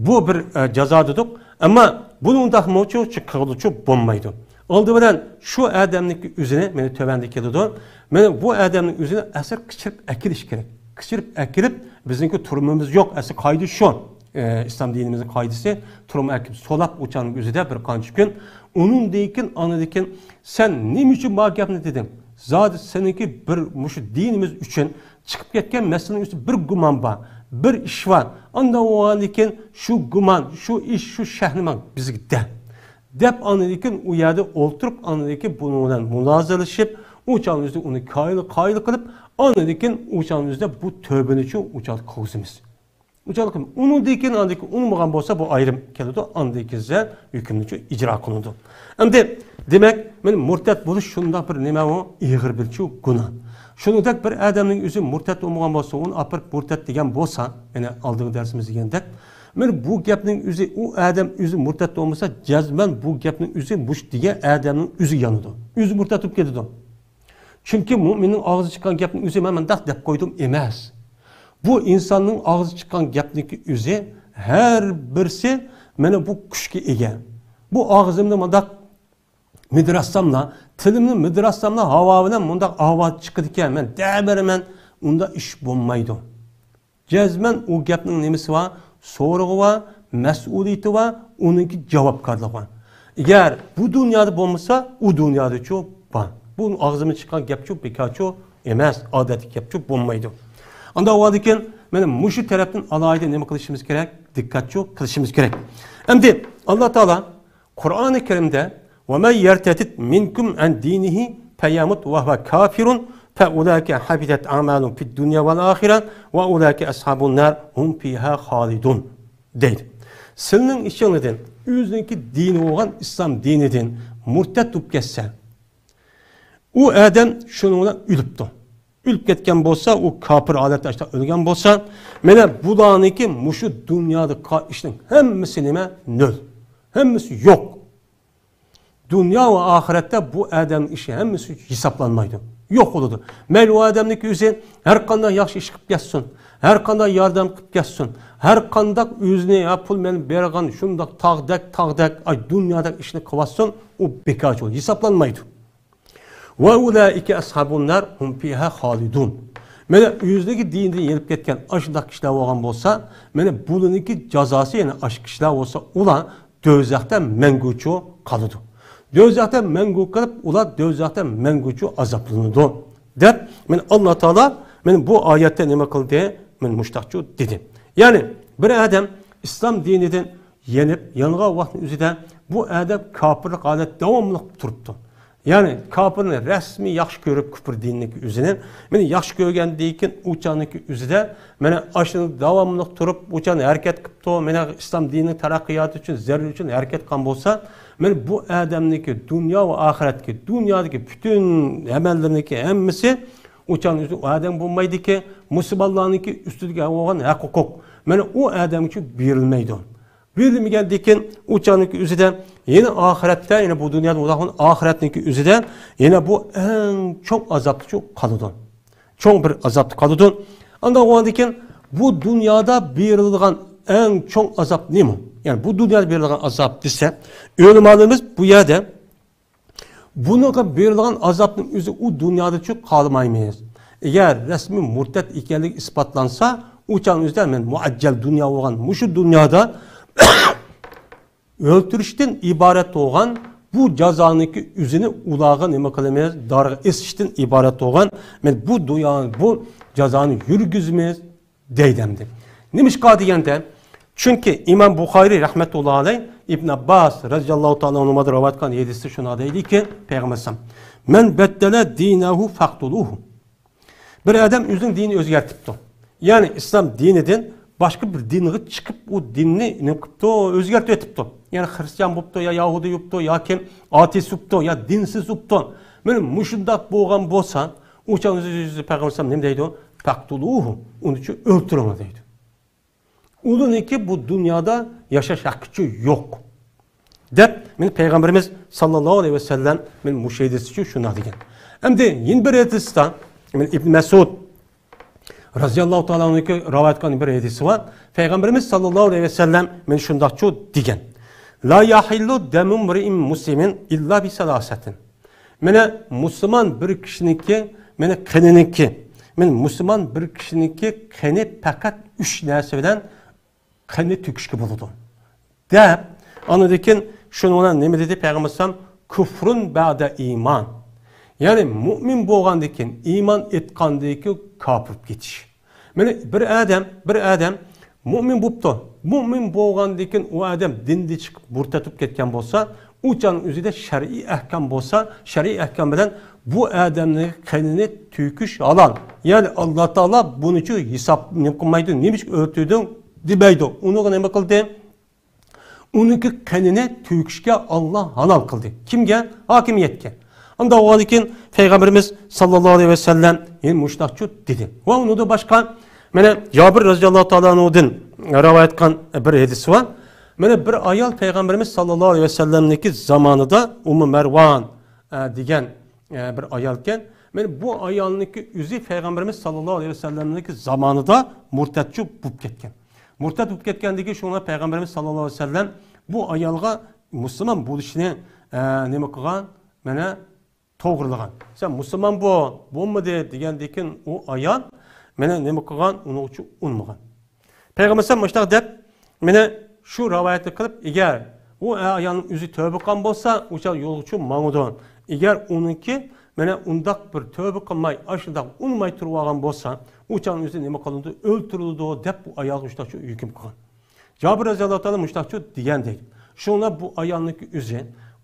بۇ بىر، ئە، جازا دېدۇق. ئەمما بۇنى ئۇنداقمۇچۇ قىلغىلىچۇ بولمايدۇ. ئالدى بىلەن شۇ ئادەمنىڭكى ئۆزىنى، مانا تۆۋەندە كېلىدۇ. مانا بۇ ئادەمنىڭ ئۆزىنى ئەسلى قېچىرىپ ئەكېلىش كېرەك. قېچىرىپ ئەكېلىپ، بىزنىڭكى تۈرمىمىز يوق. ئەسلى قائىدە شۇ. ئە، ئىسلام دىنىمىزنىڭ قائىدىسى، تۈرمىگە ئەكېلىپ سولاپ، ئۇ چاغنىڭ ئۆزىدە بىر قانچە كۈن. ئۇنىڭدىن كېيىن، ئاندىن كېيىن، سەن نېمە ئۈچۈن بۇ گەپنى دېدىڭ؟ زادى سېنىڭكى بىر مۇشۇ دىنىمىز ئۈچۈن چىقىپ كەتكەن مەسىلىنىڭ ئۈستىدە بىر گۇمان بار، بىر ئىش بار. ئانداق بولغاندىن كېيىن شۇ گۇمان، شۇ ئىش، شۇ شەھنە ماڭا بىزگە دە، دەپ، ئاندىن كېيىن ئۇ يەردە ئولتۇرۇپ، ئاندىن كېيىن بۇنىڭ بىلەن مۇنازىرىلىشىپ، ئۇ چاغنىڭ ئۆزىدە ئۇنى قايىل، قايىل قىلىپ، ئاندىن كېيىن ئۇ چاغنىڭ ئۆزىدە بۇ تۆبىنىچۇ ئۇ چاغدا قىلغۇزىمىز. ئۇ چاغدا قىلىپ، ئۇنىڭدىن كېيىن، ئاندىن كېيىن ئۇنىمىغان بولسا، بۇ ئايرىم كېلىدۇ، ئاندىن كېيىن ھۆكۈمنىچۇ ئىجرا قىلىنىدۇ. ئەمدى، دېمەك، مانا مۇرتەت بولۇش شۇنداق بىر نېمە ئۇ، ئېغىر بىرچۇ گۇناھ. شۇنىڭدەك بىر ئادەمنىڭ ئۆزى مۇرتەت بولمىغان بولسا، ئۇنى ئاپىرىپ مۇرتەت دېگەن بولسا، يەنە ئالدىنقى دەرسىمىزدە دېگەندەك، مانا بۇ گەپنىڭ ئۆزى، ئۇ ئادەم ئۆزى مۇرتەت بولمىسا، جەزمەن بۇ گەپنىڭ ئۆزى مۇشۇ دېگەن ئادەمنىڭ ئۆزى يانىدۇ. ئۆزى مۇرتەت بولۇپ كېتىدۇ. چۈنكى مۇئمىننىڭ ئاغزى چىققان گەپنىڭ ئۆزى مەن مۇنداق دەپ قويدۇم ئەمەس. بۇ ئىنساننىڭ ئاغزى چىققان گەپنىڭكى ئۆزى ھەر بىرسى مانا بۇ كۈچكە ئىگە. بۇ ئاغزىمنى مۇنداق مىدىراتساملا، تىلىمنى مىدىراتساملا ھاۋا بىلەن مۇنداق ئاۋاز چىقىدىكەن، مەن دەۋېرىمەن، ئۇنداق ئىش بولمايدۇ. جەزمەن ئۇ گەپنىڭ نېمىسى بار؟ سورىقى بار، مەسئۇلىيىتى بار، ئۇنىڭكى جاۋابكارلىقى بار. ئەگەر بۇ دۇنيادا بولمىسا، ئۇ دۇنيادىچۇ بار. بۇ ئاغزىمدىن چىققان گەپچۇ بىكارچۇ ئەمەس، ئادەتتىكى گەپچۇ بولمايدۇ. ئانداق بولغاندىكىن، مانا مۇشۇ تەرەپتىن ئالاھىدە نېمە قىلىشىمىز كېرەك؟ دىققەتچۇ قىلىشىمىز كېرەك. ئەمدى ئاللا تائالا قۇرئانى كەرىمدە، وَمَنْ يَرْتَدِدْ مِنْكُمْ عَنْ دِينِهِ فَيَمُتْ وَهُوَ كَافِرٌ فَأُولَٰئِكَ حَبِطَتْ أَعْمَالُهُ فِي الدُّنْيَا وَالْآخِرَةِ وَأُولَٰئِكَ أَصْحَابُ النَّارِ هُمْ فِيهَا خَالِدُونَ دەيدۇ. سىلىنىڭ ئىچىڭلاردىن ئۆزىنىڭكى دىنى بولغان ئىسلام دىنىدىن مۇرتەت بولۇپ كەتسە، ئۇ ئادەم شۇنىڭ بىلەن ئۆلۈپتۇ. ئۆلۈپ كەتكەن بولسا، ئۇ كاپىر ھالەتتە ئاشۇنداق ئۆلگەن بولسا، مانا بۇلارنىڭكى مۇشۇ دۇنيادا قىلغان ئىشنىڭ ھەممىسى نېمە؟ نۆل. ھەممىسى يوق. دۇنيا ۋە ئاخىرەتتە بۇ ئادەمنىڭ ئىشى ھەممىسى ھېسابلانمايدۇ. يوق بولىدۇ. مەيلى ئۇ ئادەمنىڭكى ئۆزى ھەر قانداق ياخشى ئىش قىلىپ كەتسۇن، ھەر قانداق ياردەم قىلىپ كەتسۇن، ھەر قانداق ئۆزىنى، ھە، پۇل مەن بەرگەن شۇنداق تاغدەك، تاغدەك، ئاي، دۇنيادەك ئىشنى قىلىۋاتسۇن، ئۇ بىكارچى بولىدۇ، ھېسابلانمايدۇ. وَأُولَٰئِكَ أَصْحَابُ النَّارِ هُمْ فِيهَا خَالِدُونَ. مانا ئۆزلۈكى دىنىدىن يېنىپ كەتكەن ئاشۇنداق كىشىلەر بولغان بولسا، مانا بۇلارنىڭكى جازاسى، يەنى ئاشۇ كىشىلەر بولسا، ئۇلار دوزاختا مەڭگۈچۇ قالىدۇ. دوزاختا مەڭگۈ قېلىپ، ئۇلار دوزاختا مەڭگۈچۇ ئازابلىنىدۇ، دەپ، مانا ئاللا تائالا مانا بۇ ئايەتتە نېمە قىلدى؟ مانا مۇشتاقچۇ دېدى. يەنى بىر ئادەم ئىسلام دىنىدىن يېنىپ، يانغان ۋاقىتنىڭ ئۆزىدە بۇ ئادەم كاپىرلىق ھالەت داۋاملىق تۇرۇپتۇ. يەنى كاپىرنى رەسمىي ياخشى كۆرۈپ، كۇپر دىنىنىڭكى ئۆزىنى، مانا ياخشى كۆرگەندىن كېيىن ئۇ چاغنىڭكى ئۆزىدە، مانا ئاشۇنى داۋاملىق تۇرۇپ، ئۇ چاغنى ھەرىكەت قىپتۇ، مانا ئىسلام دىنىنىڭ تەرەققىياتى ئۈچۈن، زەرۈر ئۈچۈن ھەرىكەت قىلغان بولسا، مانا بۇ ئادەمنىڭكى دۇنيا ۋە ئاخىرەتتىكى، دۇنيادىكى پۈتۈن ئەمەللىرىنىڭكى ھەممىسى ئۇ چاغنىڭ ئۆزىدە ئۇ ئادەم بولمايدىكى، مۇسۇلمانلارنىڭكى ئۈستىدىكى بولغان ھەق ھوقۇق، مانا ئۇ ئادەمگىچۇ بېرىلمەيدۇ. بېرىلمىگەندىن كېيىن ئۇ چاغنىڭكى ئۆزىدە يەنە ئاخىرەتتە، يەنە بۇ دۇنيادا بولغان ئاخىرەتنىڭكى ئۆزىدە يەنە بۇ ئەڭ چوڭ ئازابتىچۇ قالىدۇ. چوڭ بىر ئازابتا قالىدۇ. ئانداق بولغاندىن كېيىن بۇ دۇنيادا بېرىلىدىغان ئەڭ چوڭ ئازاب نېمە؟ يەنى بۇ دۇنيادا بېرىلىدىغان ئازاب دېسە، ئۆلىمالىرىمىز بۇ يەردە بۇنىڭغا بېرىلىدىغان ئازابنىڭ ئۆزى ئۇ دۇنيادىچۇ قالمايمىز. ئەگەر رەسمىي مۇرتەت ئىكەنلىكى ئىسپاتلانسا، ئۇ چاغنىڭ ئۆزىدە مەن مۇئەججەل دۇنيا بولغان مۇشۇ دۇنيادا ئۆلتۈرۈشتىن ئىبارەت بولغان بۇ جازانىڭكى ئۆزىنى ئۇلارغا نېمە قىلىمىز؟ دارغا ئېسىشتىن ئىبارەت بولغان مەن بۇ دۇنيا، بۇ جازانى يۈرگۈزىمىز. دەيدۇ ئەمدى. نېمىشقا دېگەندە، چۈنكى ئىمام بۇخارىي رەھمەتۇللا ئەلەيھ ئىبن ئابباس رەزىياللاھۇ تائالا ئەنھۇمدىن رىۋايەت قىلغان ھەدىستە شۇنداق دەيدىكى، پەيغەمبەر ئەلەيھىسسالام، مەن بەددەلە دىنەھۇ فەقتۇلۇھۇ. بىر ئادەم ئۆزىنىڭ دىنىنى ئۆزگەرتىپتۇ. يەنى ئىسلام دىنىدىن باشقا بىر دىنغا چىقىپ، ئۇ دىننى نېمە قىپتۇ، ئۆزگەرتىۋېتىپتۇ. يەنى خرىستىيان بوپتۇ، يا يەھۇدىي بوپتۇ، ياكى ئاتېئىست بوپتۇ، يا دىنسىز بوپتۇ. مانا مۇشۇنداق بولغان بولسا، ئۇ چاغ ئۆزى، ئۆزى پەيغەمبەر ئەلەيھىسسالام نېمە دەيدۇ؟ پەقتۇلۇھۇ، ئۇنىچۇ ئۆلتۈرۈڭلار دەيدۇ. ئۇلارنىڭكى بۇ دۇنيادا ياشاش ھەققىچۇ يوق، دەپ، مانا پەيغەمبىرىمىز ساللاللاھۇ ئەلەيھى ۋەسەللەم مانا مۇشۇ ھەدىستىچۇ شۇنداق دېگەن. ئەمدى يەنە بىر ھەدىستە، مانا ئىبن مەسئۇد رەزىياللاھۇ تائالا ئەنھۇ رىۋايەت قىلغان بىر ھەدىسى بار. پەيغەمبىرىمىز ساللاللاھۇ ئەلەيھى ۋەسەللەم مانا شۇنداقچۇ دېگەن. لا يەھىللۇ دەمۇ ئىمرىئىن مۇسلىمىن ئىللا بى سەلاسەتىن. مانا مۇسۇلمان بىر كىشىنىڭكى، مانا قېنىنىڭكى، مانا مۇسۇلمان بىر كىشىنىڭكى قېنى پەقەت ئۈچ نەرسە بىلەن قېنى تۆكۈشكە بولىدۇ، دەپ، ئاندىن كېيىن شۇنىڭ بىلەن نېمە دېدى پەيغەمبەر ئەلەيھىسسالام؟ كۇفرۇن بەئدە ئىمان. يەنى مۇئمىن بولغاندىن كېيىن، ئىمان ئېيتقاندىن كېيىن كاپىر بولۇپ كېتىش. مانا بىر ئادەم، بىر ئادەم مۇئمىن بوپتۇ. مۇئمىن بولغاندىن كېيىن ئۇ ئادەم دىندىن چىقىپ مۇرتەت بولۇپ كەتكەن بولسا، ئۇ چاغنىڭ ئۆزىدە شەرئىي ئەھكام بولسا، شەرئىي ئەھكام بىلەن بۇ ئادەمنىڭ قېنىنى تۆكۈش ھالال. يەنى ئاللا تائالا بۇنى ئۈچۈن ھېساب نېمە قىلمايدۇ، نېمە ئۈچۈن ئۆلتۈردۈڭ دېمەيدۇ. ئۇنىڭغا نېمە قىلدى؟ ئۇنىڭكى قېنىنى تۆكۈشكە ئاللا ھالال قىلدى. كىمگە؟ ھاكىمىيەتكە. ئانداق بولغاندىن كېيىن پەيغەمبىرىمىز ساللاللاھۇ ئەلەيھى ۋەسەللەم يەنە مۇشۇنداقچۇ دېدى. ۋە ئۇنىڭدىن باشقا، مانا جابىر رەزىياللاھۇ تائالا ئەنھۇدىن رىۋايەت قىلغان بىر ھەدىس بار. مانا بىر ئايال پەيغەمبىرىمىز ساللاللاھۇ ئەلەيھى ۋەسەللەمنىڭكى زامانىدا ئۇممۇ مەرۋان، ئە، دېگەن، ئە، بىر ئايالكەن. مانا بۇ ئايالنىڭكى ئۆزى پەيغەمبىرىمىز ساللاللاھۇ ئەلەيھى ۋەسەللەمنىڭكى زامانىدا مۇرتەتچۇ بولۇپ كەتكەن. مۇرتەت بولۇپ كەتكەندىكى شۇڭا پەيغەمبىرىمىز ساللاللاھۇ ئەلەيھى ۋەسەللەم بۇ ئايالغا مۇسۇلمان بولۇشنى، ئە، نېمە قىلغان؟ مانا توغرىلىغان. سەن مۇسۇلمان بول، بولمىدى دېگەندىن كېيىن ئۇ ئايال مانا نېمە قىلغان؟ ئۇنىڭ ئۈچۈن ئۇنمىغان. پەيغەمبەر ئەلەيھىسسالام مۇشۇنداق دەپ، مانا شۇ رىۋايەتنى قىلىپ، ئەگەر ئۇ ئايالنىڭ ئۆزى تۆبە قىلغان بولسا، ئۇ چاغ يولغا چۈشۈپ ماڭىدۇ. ئەگەر ئۇنىڭكى مانا ئۇنداق بىر تۆبە قىلماي، ئاشۇنداق ئۇنماي تۇرۇۋالغان بولسا، ئۇ چاغنىڭ ئۆزى نېمە قىلىنىدۇ؟ ئۆلتۈرۈلىدۇ دەپ بۇ ئايالغا شۇنداقچە ھۆكۈم قىلغان. جابىر رەزىياللاھۇ تائالا مۇشۇنداقچۇ دېگەن دەيدۇ. شۇڭا بۇ ئايالنىڭكى ئۆزى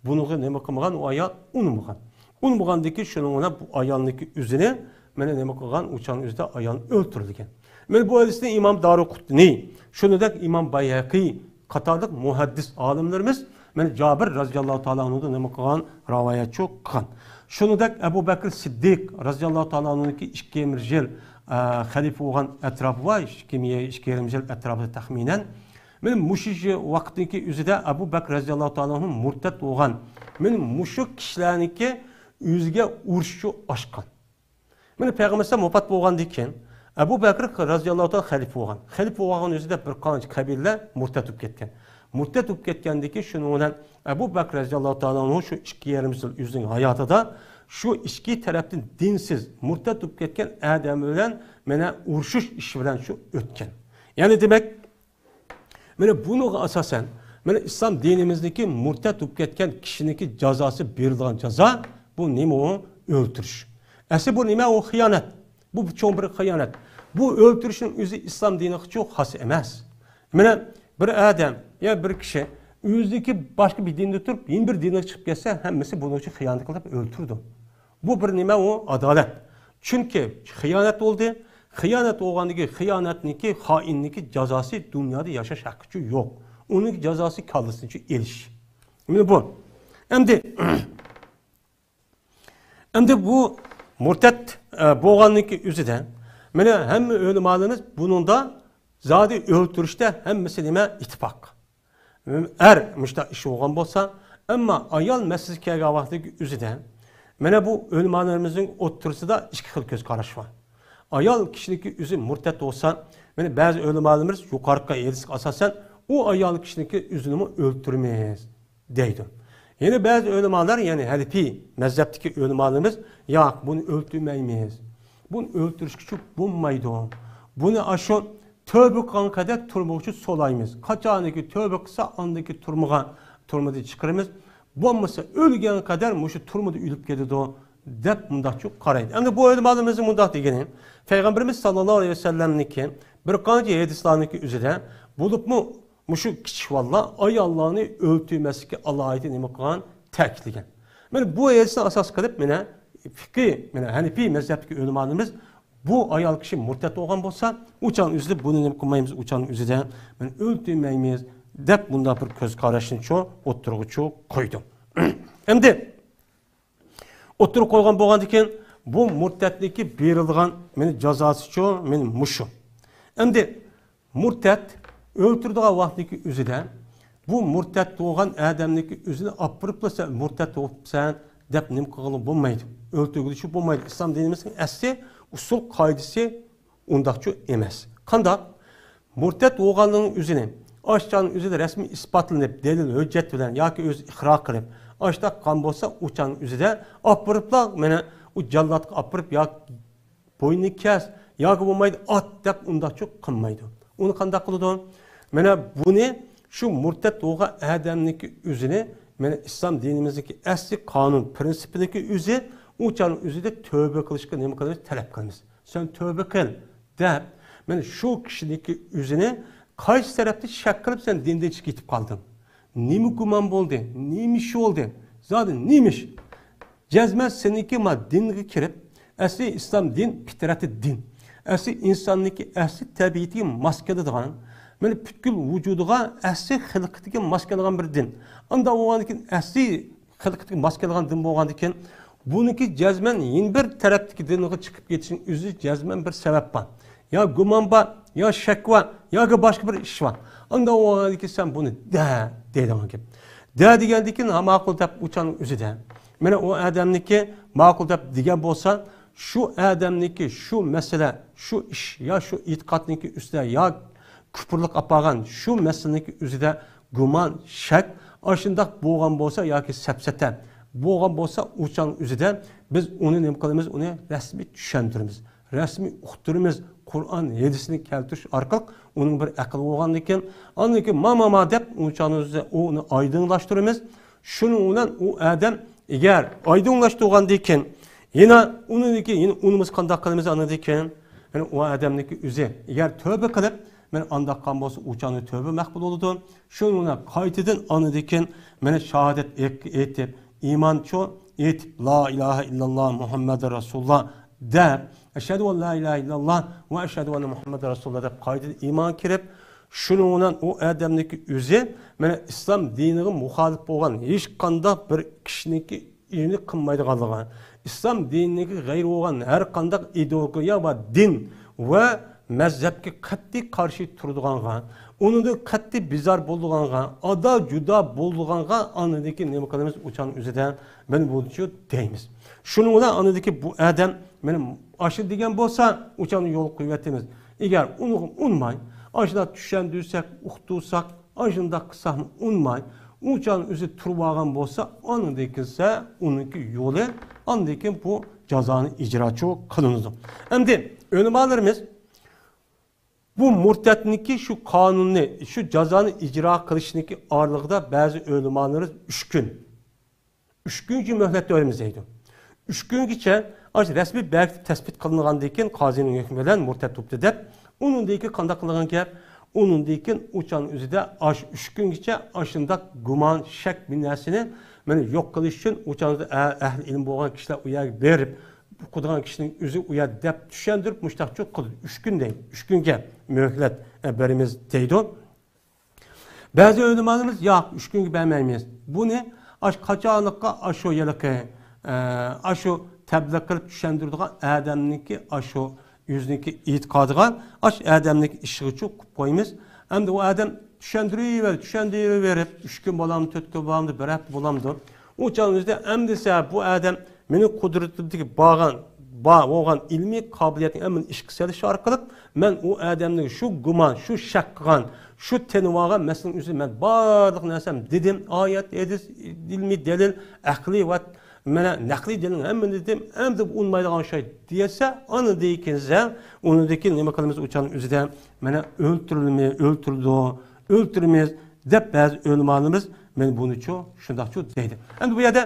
بۇنىڭغا نېمە قىلمىغان؟ ئۇ ئايال ئۇنىمىغان. ئۇنىمىغاندىن كېيىن شۇنىڭ بىلەن بۇ ئايالنىڭكى ئۆزىنى مانا نېمە قىلغان؟ ئۇ چاغنىڭ ئۆزىدە ئايال ئۆلتۈرۈلگەن. مانا بۇ ھەدىسنى ئىمام دارىقۇتنى، شۇنىڭدەك ئىمام بايھەقى قاتارلىق مۇھەددىس ئالىملىرىمىز مانا جابىر رەزىياللاھۇ تائالا ئەنھۇدىن نېمە قىلغان؟ رىۋايەتچۇ قىلغان. شۇنىڭدەك ئەبۇ بەكرى سىددىق رەزىياللاھۇ تائالا ئەنھۇنىڭكى ئىككى يېرىم يىل، ئە، خەلىپە بولغان ئەتراپى بار، ئىككى، ئىككى يېرىم يىل ئەتراپىدا تەخمىنەن. مانا مۇشۇ ۋاقىتنىڭكى ئۆزىدە ئەبۇ بەكرى رەزىياللاھۇ تائالا ئەنھۇ مۇرتەت بولغان. مانا مۇشۇ كىشىلەرنىڭكى ئۆزىگە ئۇرۇشۇشى ئاشقان. مانا پەيغەمبەر ئەلەيھىسسالام ۋاپات بولغاندىن كېيىن، ئەبۇ بەكرى رەزىياللاھۇ تائالا خەلىپە بولغان. خەلىپە بولغان ئۆزىدە بىر قانچە قەبىلىلەر مۇرتەت بولۇپ كەتكەن. مۇرتەت بولۇپ كەتكەندىن كېيىن شۇنىڭ بىلەن ئەبۇ بەكرى رەزىياللاھۇ تائالا ئەنھۇ شۇ ئىككى يېرىم يىل ئۆزىنىڭ ھاياتىدا شۇ ئىككى تەرەپتىن دىنسىز، مۇرتەت بولۇپ كەتكەن ئادەم بىلەن مانا ئۇرۇشۇش ئىشى بىلەن شۇ ئۆتكەن. يەنى دېمەك، مانا بۇنىڭغا ئاساسەن، مانا ئىسلام دىنىمىزدىكى مۇرتەت بولۇپ كەتكەن كىشىنىڭكى جازاسى بېرىلىدىغان جازا، بۇ نېمە ئۇ؟ ئۆلتۈرۈش. ئەسلى بۇ نېمە؟ ئۇ خىيانەت. بۇ چوڭ بىر خىيانەت. بۇ ئۆلتۈرۈشنىڭ ئۆزى ئىسلام دىنىغىچۇ خاس ئەمەس. مانا بىر ئادەم يا بىر كىشى ئۆزىنىڭكى باشقا بىر دىندا تۇرۇپ، يەنە بىر دىنغا چىقىپ كەتسە، ھەممىسى بۇنىڭ ئۈچۈن خىيانەت قىلىپ ئۆلتۈرىدۇ. بۇ بىر نېمە ئۇ؟ ئادالەت. چۈنكى خىيانەت بولدى. خىيانەت بولغاندىن كېيىن خىيانەتنىڭكى، خائىننىڭكى جازاسى دۇنيادا ياشاش ھەققىچۇ يوق. ئۇنىڭ جازاسى كاللىسىنىچۇ ئېلىش. مانا بۇ. ئەمدى، ئەمدى بۇ مۇرتەت، ئە، بولغاندىن كېيىن ئۆزىدە، مانا ھەممە ئۆلىمالىرىمىز بۇنىڭدا زادى ئۆلتۈرۈشتە ھەممىسى نېمە؟ ئىتتىپاق. ئەر مۇشۇنداق ئىش بولغان بولسا، ئەمما ئايال مەسىلىسى كەلگەن ۋاقىتتىكى ئۆزىدە، مانا بۇ ئۆلىمالىرىمىزنىڭ ئوتتۇرىسىدا ئىككى خىل كۆز قاراش بار. ئايال كىشىنىڭكى ئۆزى مۇرتەت بولسا، مانا بەزى ئۆلىمالىرىمىز يۇقىرىقى ھەدىسكە ئاساسەن، ئۇ ئايال كىشىنىڭكى ئۆزىنىمۇ ئۆلتۈرىمىز دەيدۇ. يەنە بەزى ئۆلىمالار، يەنى ھەنىپىي مەزھەپتىكى ئۆلىمالىرىمىز، ياق، بۇنى ئۆلتۈرمەيمىز. بۇنى ئۆلتۈرۈشكىچۇ بولمايدۇ. بۇنى ئاشۇ تۆبە قىلغان قەدەر تۈرمىگىچۇ سولايمىز. قاچانكى تۆبە قىلسا، ئاندىكى تۈرمىگە، تۈرمىدىن چىقىرىمىز. بولمىسا ئۆلگەن قەدەر مۇشۇ تۈرمىدە ئۆلۈپ كېتىدۇ، دەپ مۇنداقچۇ قارايدۇ. ئەمدى بۇ ئۆلىمالىرىمىزنىڭ مۇنداق دېگىنى، پەيغەمبىرىمىز ساللاللاھۇ ئەلەيھى ۋەسەللەمنىڭكى بىر قانچە ھەدىسلەرنىڭكى ئۆزىدە، بولۇپمۇ مۇشۇ كىچىك بالىلار ئاياللارنى ئۆلتۈرمەسلىككە ئالاھىدە نېمە قىلغان؟ تەكىتلىگەن. مانا بۇ ھەدىسنى ئاساس قىلىپ، مانا فىقىھ، مانا ھەنىپىي مەزھەپتىكى ئۆلىمالىرىمىز بۇ ئايال كىشى مۇرتەت بولغان بولسا، ئۇ چاغنىڭ ئۆزىدە بۇنى نېمە قىلمايمىز، ئۇ چاغنىڭ ئۆزىدە مانا ئۆلتۈرمەيمىز دەپ مۇنداق بىر كۆز قاراشنىچۇ ئوتتۇرىغىچۇ قويدۇم. ئەمدى ئوتتۇرىغا قويغان بولغاندىكىن، بۇ مۇرتەتنىڭكى بېرىلىدىغان مانا جازاسىچۇ مانا مۇشۇ. ئەمدى مۇرتەت ئۆلتۈرىدىغان ۋاقتىنىڭكى ئۆزىدە، بۇ مۇرتەت بولغان ئادەمنىڭكى ئۆزىنى ئاپىرىپلا سەن مۇرتەت بوپسەن دەپ نېمە قىلغىلى بولمايدۇ. ئۆلتۈرگىلى بولمايدۇ. ئىسلام دىنىمىزنىڭ ئەسلى ئۇسۇل قائىدىسى ئۇنداقچۇ ئەمەس. قانداق؟ مۇرتەت بولغانلىقىنىڭ ئۆزىنى ئاشۇ چاغنىڭ ئۆزىدە رەسمىي ئىسپاتلىنىپ، دەلىل، ھۆججەت بىلەن ياكى ئۆزى ئىقرار قىلىپ، ئاشۇنداق قىلغان بولسا، ئۇ چاغنىڭ ئۆزىدە ئاپىرىپلا، مانا ئۇ جاللاتقا ئاپىرىپ ياكى بوينىنى كەس ياكى بولمايدۇ ئات دەپ ئۇنداقچۇ قىلمايدۇ. ئۇنى قانداق قىلىدۇ؟ مانا بۇنى شۇ مۇرتەت بولغان ئادەمنىڭكى ئۆزىنى، مانا ئىسلام دىنىمىزدىكى ئەسلى قانۇن پرىنسىپىنىڭكى ئۆزى ئۇ چاغنىڭ ئۆزىدە تۆبە قىلىشقا نېمە قىلىمىز؟ تەلەپ قىلىمىز. سەن تۆبە قىل دەپ، مانا شۇ كىشىنىڭكى ئۆزىنى قايسى تەرەپتە شەك قىلىپ سەن دىندىن چىقىپ كېتىپ قالدىڭ؟ نېمە گۇمان بولدى؟ نېمە ئىش بولدى؟ زادى نېمە ئىش؟ جەزمەن سېنىڭكى ما دىنغا كىرىپ، ئەسلى ئىسلام دىن پىترەتى دىن. ئەسلى ئىنساننىڭكى ئەسلى تەبىئىتىگە ماس كېلىدىغان، مانا پۈتكۈل ۋۇجۇدىغا ئەسلى خىلقىتىگە ماس كېلىدىغان بىر دىن. ئاندا بولغاندىن كېيىن ئەسلى خىلقىتىگە ماس كېلىدىغان دىن بولغاندىن كېيىن، بۇنىڭكى جەزمەن يەنە بىر تەرەپتىكى دىنغا چىقىپ كېتىشنىڭ ئۆزى جەزمەن بىر سەۋەب بار. يا گۇمان بار، يا شەك بار، ياكى باشقا بىر ئىش بار. ئاندا بولغاندىن كېيىن سەن بۇنى دە دەيدىغان گەپ. دە دېگەندىن كېيىن، ھا، ماقۇل دەپ ئۇچانىڭ ئۆزىدە. مانا ئۇ ئادەمنىڭكى ماقۇل دەپ دېگەن بولسا، شۇ ئادەمنىڭكى شۇ مەسىلە، شۇ ئىش يا شۇ ئېتىقادنىڭكى ئۈستىدە يا كۇپۇرلۇق ئاپارغان شۇ مەسىلىنىڭكى ئۆزىدە گۇمان، شەك، ئاشۇنداق بولغان بولسا ياكى سەپسەتە بولغان بولسا، ئۇچانىڭ ئۆزىدە بىز ئۇنى نېمە قىلىمىز؟ ئۇنى رەسمىي چۈشەندۈرىمىز. رەسمىي ئۇقتۇرىمىز، قۇرئان، ھەدىسنى كەلتۈرۈش ئارقىلىق ئۇنىڭ بىر ئەقلى بولغاندىن كېيىن، ئاندىن كېيىن ما، ما، ما دەپ ئۇ چاغنىڭ ئۆزىدە ئۇنى ئايدىڭلاشتۇرىمىز. شۇنىڭ بىلەن ئۇ ئادەم ئەگەر ئايدىڭلاشتۇرغاندىن كېيىن، يەنە ئۇنىڭدىن كېيىن، يەنە ئۇنىمىز قانداق قىلىمىز ئاندىن كېيىن؟ يەنى ئۇ ئادەمنىڭكى ئۆزى ئەگەر تۆبە قىلىپ، مانا ئانداق قىلغان بولسا، ئۇ چاغنىڭ تۆبە مەقبۇل بولىدۇ. شۇنىڭ بىلەن قايتىدىن ئاندىن كېيىن مانا شاھادەت ئېيتىپ، ئىمانچۇ ئېيتىپ، لا ئىلاھە ئىللاللا مۇھەممەدۇر رەسۇلۇللا دەپ، ئەشھەدۇ ئەن لا ئىلاھە ئىللاللا ۋە ئەشھەدۇ ئەننە مۇھەممەدەر رەسۇلۇللا دەپ قايتىدىن ئىمان كىرىپ، شۇنىڭ بىلەن ئۇ ئادەمنىڭكى ئۆزى مانا ئىسلام دىنىغا مۇخالىپ بولغان ھېچقانداق بىر كىشىنىڭكى ئىشىنى قىلمايدىغانلىقى، ئىسلام دىنىدىكى غەيرىي بولغان ھەر قانداق ئىدېئولوگىيە ۋە دىن ۋە مەزھەپكە قەتئىي قارشى تۇرىدىغانغا، ئۇنىڭدىن قەتئىي بىزار بولىدىغانغا، ئادا جۇدا بولىدىغانغا ئاندىن كېيىن نېمە قىلىمىز؟ ئۇچان ئۆزىدە مانا بۇنچۇ دەيمىز. شۇنىڭ بىلەن ئاندىن كېيىن بۇ ئادەم مانا ئاشۇ دېگەن بولسا، ئۇچاننى يول قويۇۋېتىمىز. ئەگەر ئۇنىڭغا ئۇنىماي، ئاشۇنداق چۈشەندۈرسەك، ئۇقتۇرساق، ئاشۇنداق قىلساقمۇ ئۇنىماي، ئۇ چاغنىڭ ئۆزى تۇرۇۋالغان بولسا، ئاندىن كېيىن ئۇنىڭكى يولى، ئاندىن كېيىن بۇ جازانى ئىجراچۇ قىلىنىدۇ. ئەمدى ئۆلىمالىرىمىز بۇ مۇرتەتنىڭكى شۇ قانۇننى، شۇ جازانى ئىجرا قىلىشنىڭكى ئارىلىقىدا بەزى ئۆلىمالىرىمىز ئۈچ كۈن، ئۈچ كۈنگىچە مۆھلەت بېرىمىز دەيدۇ. ئۈچ كۈنگىچە ئاشۇ رەسمىي بەلگىدە تەسبىت قىلىنغاندىن كېيىن، قازىنىڭ ھۆكمى بىلەن مۇرتەت بوپتۇ دەپ، ئۇنىڭدىن كېيىن قانداق قىلغان گەپ؟ ئۇنىڭدىن كېيىن ئۇ چاغنىڭ ئۆزىدە ئاشۇ ئۈچ كۈنگىچە ئاشۇنداق گۇمان، شەك بىر نەرسىنى مانا يوق قىلىش ئۈچۈن ئۇ چاغدا ئە-، ئەھلى ئىلىم بولغان كىشىلەر ئۇ يەرگە بېرىپ، ئوقۇيدىغان كىشىنىڭ ئۆزى ئۇ يەردە دەپ چۈشەندۈرۈپ مۇشۇنداق چوت قىلدى. ئۈچ كۈن دەيدۇ. ئۈچ كۈنگە مۆھلەت، ئە، بېرىمىز دەيدۇ. بەزى ئۆلىمالىرىمىز، ياق، ئۈچ كۈنگە بەرمەيمىز. بۇنى ئاش قاچانلىققا ئاشۇ ھېلىقى، ئە، ئاشۇ تەبلىغ قىلىپ چۈشەندۈرىدىغان ئادەمنىڭكى ئاشۇ ئۆزىنىڭكى ئېتىقادىغا، ئاشۇ ئادەمنىڭكى ئىشىغىچۇ قىلىپ قويىمىز. ئەمدى ئۇ ئادەم چۈشەندۈرۈۋېرىپ، چۈشەندۈرۈۋېرىپ، ئۈچ كۈن بولامدۇ، تۆت كۈن بولامدۇ، بىر ھەپتە بولامدۇ؟ ئۇ چاغنىڭ ئۆزىدە ئەمدىسە بۇ ئادەم مېنىڭ قۇدرىتىمدىكى بارغان، بار بولغان ئىلمىي قابىلىيەتنى ھەممىنى ئىشقا سېلىش ئارقىلىق مەن ئۇ ئادەمنىڭ شۇ گۇمان، شۇ شەك قىلغان، شۇ تېنىۋالغان مەسىلىنىڭ ئۆزىدە مەن بارلىق نەرسەمنى دېدىم، ئايەت، ھەدىس، ئىلمىي دەلىل، ئەقلىي ۋە مانا نەقلىي دەلىل ھەممىنى دېدىم، ئەمدى بۇ ئۇنىمايدىغان ئوخشايدۇ دېسە، ئاندىن كېيىن، ئاندىن كېيىن نېمە قىلىمىز؟ ئۇ چاغنىڭ ئۆزىدە مانا ئۆلتۈرۈلمە-، ئۆلتۈرىدۇ، ئۆلتۈرىمىز دەپ بەزى ئۆلىمالىرىمىز مانا بۇنىچۇ شۇنداقچۇ دەيدۇ. ئەمدى بۇ يەردە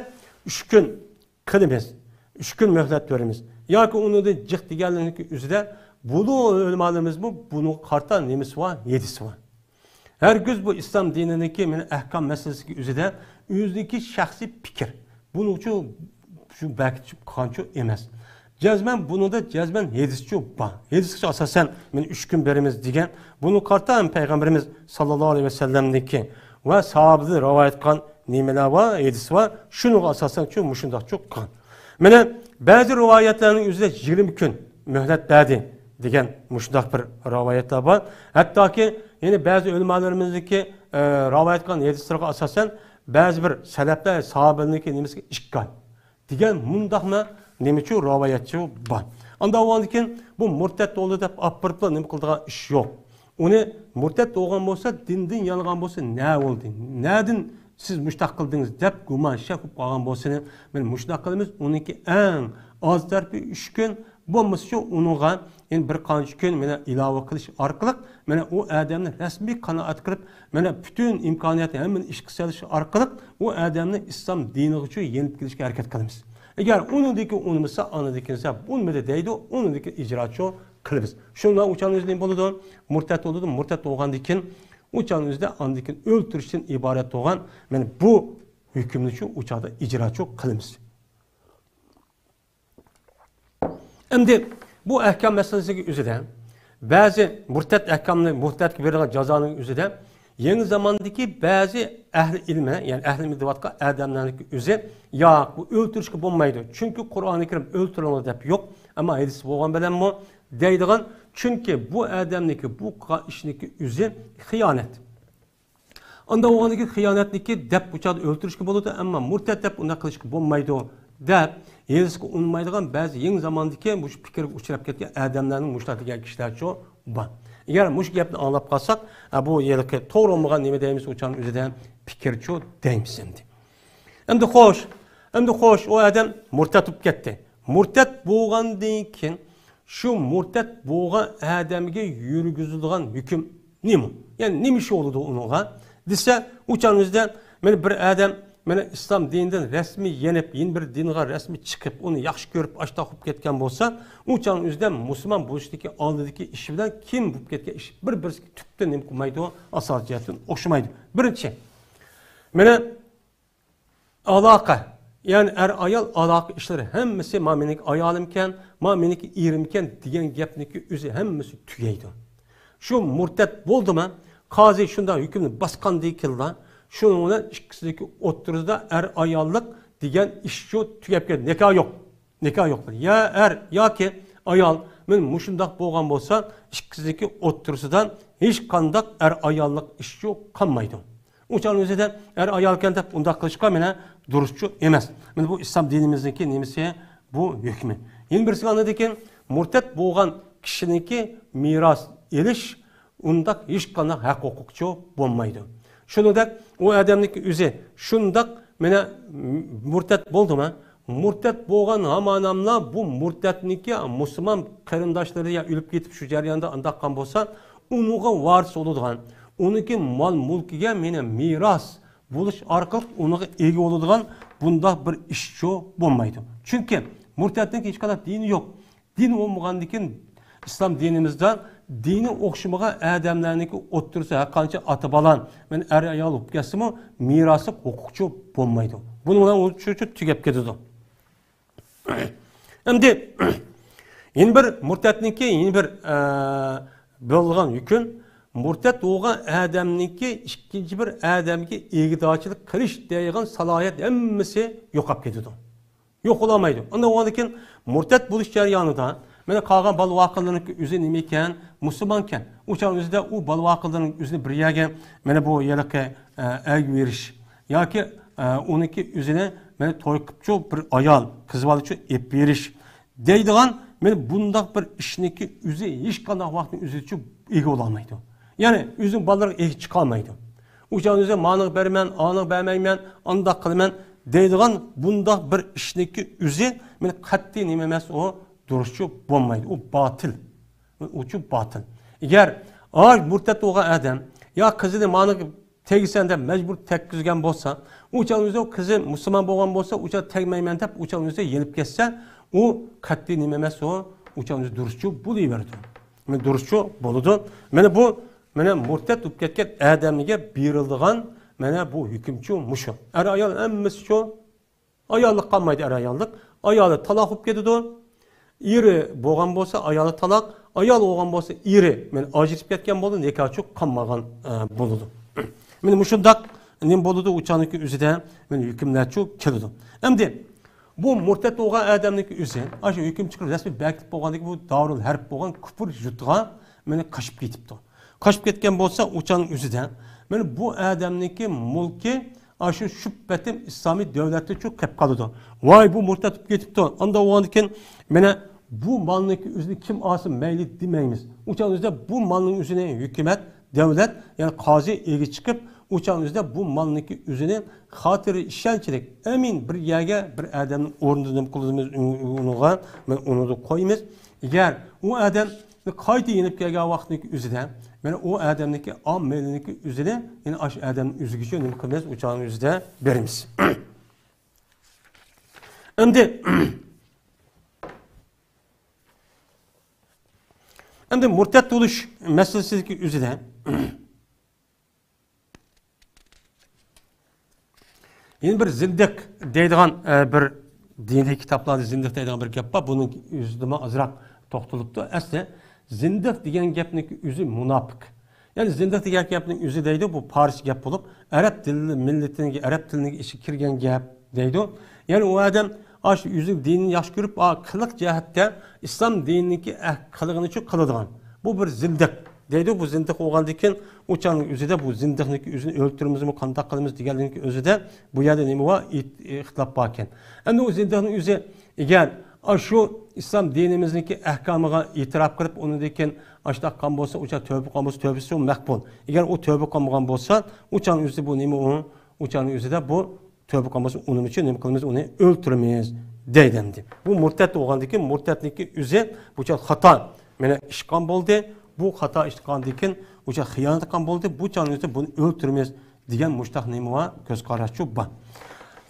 ئۈچ كۈن قىلىمىز، ئۈچ كۈن مۆھلەت بېرىمىز ياكى ئۇنىڭدىن جىق دېگەنلىرىنىڭ ئۆزىدە بۇنىڭ ئۆلىمالىرىمىزمۇ بۇنىڭغا قارىتا نېمىسى بار؟ ھەدىسى بار. ھەرگىز بۇ ئىسلام دىنىنىڭكى مانا ئەھكام مەسىلىسىدىكى ئۆزىدە ئۆزىنىڭكى شەخسىي پىكىر، بۇنىڭچۇ شۇ بەكىتىپ قالغانچۇ ئەمەس. جەزمەن بۇنىڭدا جەزمەن ھەدىسچۇ بار. ھەدىسكە ئاساسەن مانا ئۈچ كۈن بېرىمىز دېگەن. بۇنىڭغا قارىتا ھەم پەيغەمبىرىمىز ساللاللاھۇ ئەلەيھى ۋەسەللەمنىڭكى ۋە ساھابىدىن رىۋايەت قىلغان نېمىلەر بار، ھەدىس بار، شۇنىڭغا ئاساسەن شۇ مۇشۇنداقچۇ قىلغان. مانا بەزى رىۋايەتلەرنىڭ ئۆزىدە يىگىرمە كۈن مۆھلەت بەردى دېگەن مۇشۇنداق بىر رىۋايەتلەر بار. ھەتتاكى يەنە بەزى ئۆلىمالىرىمىزنىڭكى، ئە، رىۋايەت قىلغان ھەدىسلىرىگە ئاساسەن بەزى بىر سەلەفلەر ساھابىلەرنىڭكى نېمىسىگە ئىككى ئاي دېگەن مۇنداقمۇ نېمىچۇ رىۋايەتچۇ بار. ئاندا بولغاندىن كېيىن بۇ مۇرتەت بولدى دەپ ئاپىرىپلا نېمە قىلىدىغان ئىش يوق. ئۇنى مۇرتەت بولغان بولسا، دىندىن يانغان بولسا نە بولدى؟ نەدىن سىز مۇشۇنداق قىلدىڭىز دەپ گۇمان شەك بولۇپ قالغان بولسا، مانا مۇشۇنداق قىلىمىز. ئۇنىڭكى ئەڭ ئاز تەرىپى ئۈچ كۈن، بولمىسىچۇ ئۇنىڭغا يەنە بىر قانچە كۈن مانا ئىلاۋە قىلىش ئارقىلىق مانا ئۇ ئادەمنى رەسمىي قانائەت قىلىپ، مانا پۈتۈن ئىمكانىيەتنى ھەممىنى ئىشقا سېلىش ئارقىلىق ئۇ ئادەمنى ئىسلام دىنىغىچۇ يېنىپ كېلىشكە ھەرىكەت قىلىمىز. ئەگەر ئۇنىڭدىن كېيىن ئۇنىمىسا، ئاندىن كېيىن دېسە، ئۇنىمىدى دەيدۇ، ئۇنىڭدىن كېيىن ئىجرا چۇ قىلىمىز. شۇنىڭ بىلەن ئۇ چاغنىڭ ئۆزىدە نېمە بولىدۇ؟ مۇرتەت بولىدۇ. مۇرتەت بولغاندىن كېيىن ئۇ چاغنىڭ ئۆزىدە ئاندىن كېيىن ئۆلتۈرۈشتىن ئىبارەت بولغان، مانا بۇ ھۆكۈمنى شۇ ئۇ چاغدا ئىجرا چۇ قىلىمىز. ئەمدى بۇ ئەھكام مەسىلىسىگە ئۆزىدە بەزى مۇرتەت ئەھكامنى، مۇرتەتكە بېرىلگەن جازانىڭ ئۆزىدە يېڭى زاماندىكى بەزى ئەھلى ئىلمى، يەنى ئەھلى ئىلمى دەۋاتقان ئادەملەرنىڭكى ئۆزى، ياق، بۇ ئۆلتۈرۈشكە بولمايدۇ، چۈنكى قۇرئانى كەرىم ئۆلتۈرۈڭلار دەپ يوق، ئەمما ھەدىس بولغان بىلەنمۇ دەيدىغان، چۈنكى بۇ ئادەمنىڭكى بۇ قىلغان ئىشنىڭكى ئۆزى خىيانەت. ئانداق بولغاندىكىن خىيانەتنىكى دەپ بۇ چاغدا ئۆلتۈرۈشكە بولىدۇ، ئەمما مۇرتەت دەپ ئۇنداق قىلىشقا بولمايدۇ، دەپ ھېلىسىگە ئۇنىمايدىغان بەزى يېڭى زاماندىكى مۇشۇ پىكىرگە ئۇچراپ كەتكەن ئادەملەرنىڭ مۇشۇنداق دېگەن كىشىلەرچۇ بار. ئەگەر مۇشۇ گەپنى ئاڭلاپ قالساق، ئە، بۇ ھېلىقى توغرا بولمىغان نېمە دەيمىز، ئۇ چاغنىڭ ئۆزىدە پىكىرچۇ دەيمىز ئەمدى. ئەمدى خوش، ئەمدى خوش، ئۇ ئادەم مۇرتەت بولۇپ كەتتى. مۇرتەت بولغاندىن كېيىن شۇ مۇرتەت بولغان ئادەمگە يۈرگۈزۈلىدىغان ھۆكۈم نېمە؟ يەنى نېمە ئىش بولىدۇ ئۇنىڭغا؟ دېسە، ئۇ چاغنىڭ ئۆزىدە مانا بىر ئادەم مانا ئىسلام دىنىدىن رەسمىي يېنىپ، يېڭى بىر دىنغا رەسمىي چىقىپ، ئۇنى ياخشى كۆرۈپ، ئاشتاق بولۇپ كەتكەن بولسا، ئۇ چاغنىڭ ئۆزىدە مۇسۇلمان بولۇشتىكى ئالدىدىكى ئىشى بىلەن كېيىن بولۇپ كەتكەن ئىش بىر-بىرسىگە تۈپتىن نېمە قىلمايدۇ؟ ئاساسىي جەھەتتىن ئوخشىمايدۇ. بىرىنچى، مانا ئالاقە، يەنى ئەر-ئايال ئالاقە ئىشلىرى ھەممىسى ما مېنىڭكى ئايالىمكەن، ما مېنىڭكى ئېرىمكەن دېگەن گەپنىڭكى ئۆزى ھەممىسى تۈگەيدۇ. شۇ مۇرتەت بولدىمۇ، قازى شۇنداق ھۆكۈمنى باسقاندىن كېيىنلا، شۇنىڭ بىلەن ئىككىسىنىڭكى ئوتتۇرىسىدا ئەر-ئاياللىق دېگەن ئىشچۇ تۈگەپ كەتتى. نىكاھ يوق. نىكاھ يوق. يا ئەر ياكى ئايال، مانا مۇشۇنداق بولغان بولسا، ئىككىسىنىڭكى ئوتتۇرىسىدا ھېچقانداق ئەر-ئاياللىق ئىشچۇ قالمايدۇ. ئۇ چاغنىڭ ئۆزىدە ئەر-ئايالكەن دەپ ئۇنداق قىلىشقا مانا دۇرۇسچۇ ئەمەس. مانا بۇ ئىسلام دىنىمىزنىڭكى نېمىسى؟ بۇ ھۆكمى. يەنە بىرسىگە ئاندىن كېيىن مۇرتەت بولغان كىشىنىڭكى مىراس ئېلىش ئۇنداق ھېچقانداق ھەق ھوقۇقچۇ بولمايدۇ. شۇنىڭدەك ئۇ ئادەمنىڭكى ئۆزى شۇنداق مانا مۇرتەت بولدىمۇ؟ مۇرتەت بولغان ھاماناملا بۇ مۇرتەتنىڭكى مۇسۇلمان قېرىنداشلىرى يا ئۆلۈپ كېتىپ شۇ جەرياندا ئانداق قىلغان بولسا، ئۇنىڭغا ۋارىس بولىدىغان، ئۇنىڭكى مال-مۈلكىگە مانا مىراس بولۇش ئارقىلىق ئۇنىڭغا ئىگە بولىدىغان بۇنداق بىر ئىشچۇ بولمايدۇ. چۈنكى مۇرتەتنىڭكى ھېچقانداق دىنى يوق. دىن بولمىغاندىكىن ئىسلام دىنىمىزدا دىنى ئوخشىمىغان ئادەملەرنىڭكى ئوتتۇرىسى ھەر قانچە ئاتا-بالا، مەن ئەر-ئايال بولۇپ كەتسىمۇ، مىراسلىق ھوقۇقچۇ بولمايدۇ. بۇنىڭ بىلەن ئۇ شۇ، شۇ تۈگەپ كېتىدۇ. ئەمدى يەنە بىر مۇرتەتنىڭكى يەنە بىر، ئە، بولىدىغان ھۆكۈم، مۇرتەت بولغان ئادەمنىڭكى ئىككىنچى بىر ئادەمگە ئىگىدارچىلىق قىلىش دەيدىغان سالاھىيەت ھەممىسى يوقاپ كېتىدۇ. يوق بولالمايدۇ. ئاندىن ئۇنىڭدىن كېيىن مۇرتەت بولۇش جەريانىدا، مانا قالغان بالا-ۋاقىلىرىنىڭ ئۆزى نېمە ئىكەن؟ مۇسۇلمانكەن. ئۇ چاغ ئۆزىدە ئۇ بالا-ۋاقىلىرىنىڭ ئۆزىنى بىر يەرگە، مانا بۇ ھېلىقى، ئە، ئەگىۋېرىش ياكى، ئە، ئۇنىڭكى ئۆزىنى، مانا توي قىپچۇ بىر ئايال، قىز بالىچۇ ئېلىپ بېرىش دەيدىغان، مانا بۇنداق بىر ئىشنىڭكى ئۆزى ھېچقانداق ۋاقىتنىڭ ئۆزىچۇ ئىگە بولالمايدۇ. يەنى ئۆزىنىڭ بالىلىرىغا ئىگە چىقالمايدۇ. ئۇ چاغدا ئۆزى مانىغا بەرمەن، ئانىغا بەرمەيمەن، ئانداق قىلىمەن دەيدىغان بۇنداق بىر ئىشنىڭكى ئۆزى مانا قەتئىي نېمە ئەمەس، ئۇ دۇرۇسچۇ بولمايدۇ. ئۇ باتىل. ئۇچۇ باتىل. ئەگەر ئاي مۇرتەت بولغان ئادەم يا قىزىنى مانىغا تەگسەن دەپ مەجبۇر تەگكۈزگەن بولسا، ئۇ چاغنىڭ ئۆزىدە ئۇ قىزى مۇسۇلمان بولغان بولسا، ئۇ چاغ تەگمەيمەن دەپ ئۇ چاغنىڭ ئۆزىدە يېنىپ كەتسە، ئۇ قەتئىي نېمە ئەمەس، ئۇ، ئۇ چاغنىڭ ئۆزى دۇرۇسچۇ بولۇۋېرىدۇ. مانا دۇرۇسچۇ بولىدۇ. مانا بۇ، مانا مۇرتەت بولۇپ كەتكەن ئادەمگە بېرىلىدىغان مانا بۇ ھۆكۈمچۇ مۇشۇ. ئەر-ئايال ھەممىسىچۇ ئاياللىق قالمايدۇ، ئەر-ئاياللىق. ئايالى تالاق بولۇپ كېتىدۇ. ئېرى بولغان بولسا، ئايالى تالاق. ئايال بولغان بولسا، ئېرى مانا ئاجرىشىپ كەتكەن بولىدۇ، نىكاھچۇ قالمىغان، ئە، بولىدۇ. مانا مۇشۇنداق نېمە بولىدۇ، ئۇ چاغنىڭكى ئۆزىدە مانا ھۆكۈملەرچۇ كېلىدۇ. ئەمدى بۇ مۇرتەت بولغان ئادەمنىڭكى ئۆزى، ئاشۇ ھۆكۈم چىقىرىپ رەسمىي بەكىتىپ بولغاندىن كېيىن بۇ دارۇل ھەرب بولغان كۇفر يۇرتىغا مانا قاچىپ كېتىپتۇ. قاچىپ كەتكەن بولسا، ئۇ چاغنىڭ ئۆزىدە مانا بۇ ئادەمنىڭكى مۈلكى ئاشۇ شۇ پېتىم ئىسلامىي دۆلەتتىچۇ قېلىپ قالىدۇ. ۋاي، بۇ مۇرتەت بولۇپ كېتىپتۇ. ئاندا بولغاندىن كېيىن مانا بۇ مالنىڭكى ئۆزىنى كىم ئالسا مەيلى دېمەيمىز. ئۇ چاغنىڭ ئۆزىدە بۇ مالنىڭ ئۆزىنى ھۆكۈمەت، دۆلەت، يەنى قازى ئىگە چىقىپ، ئۇ چاغنىڭ ئۆزىدە بۇ مالنىڭكى ئۆزىنى خاتىرە ئىشەنچلىك، ئەمىن بىر يەرگە بىر ئادەمنىڭ ئورنىدا نېمە قىلىمىز، ئۇنىڭغا مانا ئۇنىڭدا قويىمىز. ئەگەر ئۇ ئادەم قايتا يېنىپ كەلگەن ۋاقىتنىڭكى ئۆزىدە، مانا ئۇ ئادەمنىڭكى ئام مېلىنىڭكى ئۆزىنى يەنە ئاشۇ ئادەمنىڭ ئۆزىگىچە نېمە قىلىمىز، ئۇ چاغنىڭ ئۆزىدە بېرىمىز. ئەمدى، ئەمدى مۇرتەد بولۇش مەسىلىسىدىكى ئۆزىدە يەنە بىر زىندىق دەيدىغان، ئە، بىر دىنىي كىتابلاردا زىندىق دەيدىغان بىر گەپ بار. بۇنىڭ ئۆزىدىمۇ ئازراق توختىلىپتۇ. ئەسلى زىندىق دېگەن گەپنىڭ ئۆزى مۇناپىق. يەنى زىندىق دېگەن گەپنىڭ ئۆزى دەيدۇ، بۇ پارسچە گەپ بولۇپ، ئەرەب تىلى مىللىتىنىڭ، ئەرەب تىلىنىڭ ئىچىگە كىرگەن گەپ دەيدۇ. يەنى ئۇ ئادەم ئاشۇ ئۆزىنىڭ دىنىنى ياخشى كۆرۈپ، ئا، قىلىق جەھەتتە ئىسلام دىنىنىڭكى ئەھ-، قىلىقىنىچۇ قىلىدىغان. بۇ بىر زىندىق دەيدۇ. بۇ زىندىق بولغاندىن كېيىن ئۇ چاغنىڭ ئۆزىدە بۇ زىندىقنىڭكى ئۆزىنى ئۆلتۈرىمىزمۇ، قانداق قىلىمىز دېگەنلىكى ئۆزىدە بۇ يەردە نېمە بار؟ ئىت-، ئىختىلاپ باركەن. ئەمدى ئۇ زىندىقنىڭ ئۆزى ئەگەر ئاشۇ ئىسلام دىنىمىزنىڭكى ئەھكامىغا ئېتىراپ قىلىپ، ئۇنىڭدىن كېيىن ئاشۇنداق قىلغان بولسا، ئۇ چاغ تۆبە قىلغان بولسا، تۆبىسى مەقبۇل. ئەگەر ئۇ تۆبە قىلمىغان بولسا، ئۇ چاغنىڭ ئۆزىدە بۇ نېمە ئۇ؟ ئۇ چاغنىڭ ئۆزىدە بۇ تۆبە قىلمىسا، ئۇنىڭ ئۈچۈن نېمە قىلىمىز؟ ئۇنى ئۆلتۈرىمىز دەيدۇ ئەمدى. بۇ مۇرتەد بولغاندىن كېيىن، مۇرتەدنىڭكى ئۆزى بۇ چاغ خاتا مانا ئىش قىلغان بولدى. بۇ خاتا ئىش قىلغاندىن كېيىن، ئۇ چاغ خىيانەت قىلغان بولدى. بۇ چاغنىڭ ئۆزىدە بۇنى ئۆلتۈرىمىز دېگەن مۇشتاق نېمە بار؟ كۆز قاراشچۇ بار.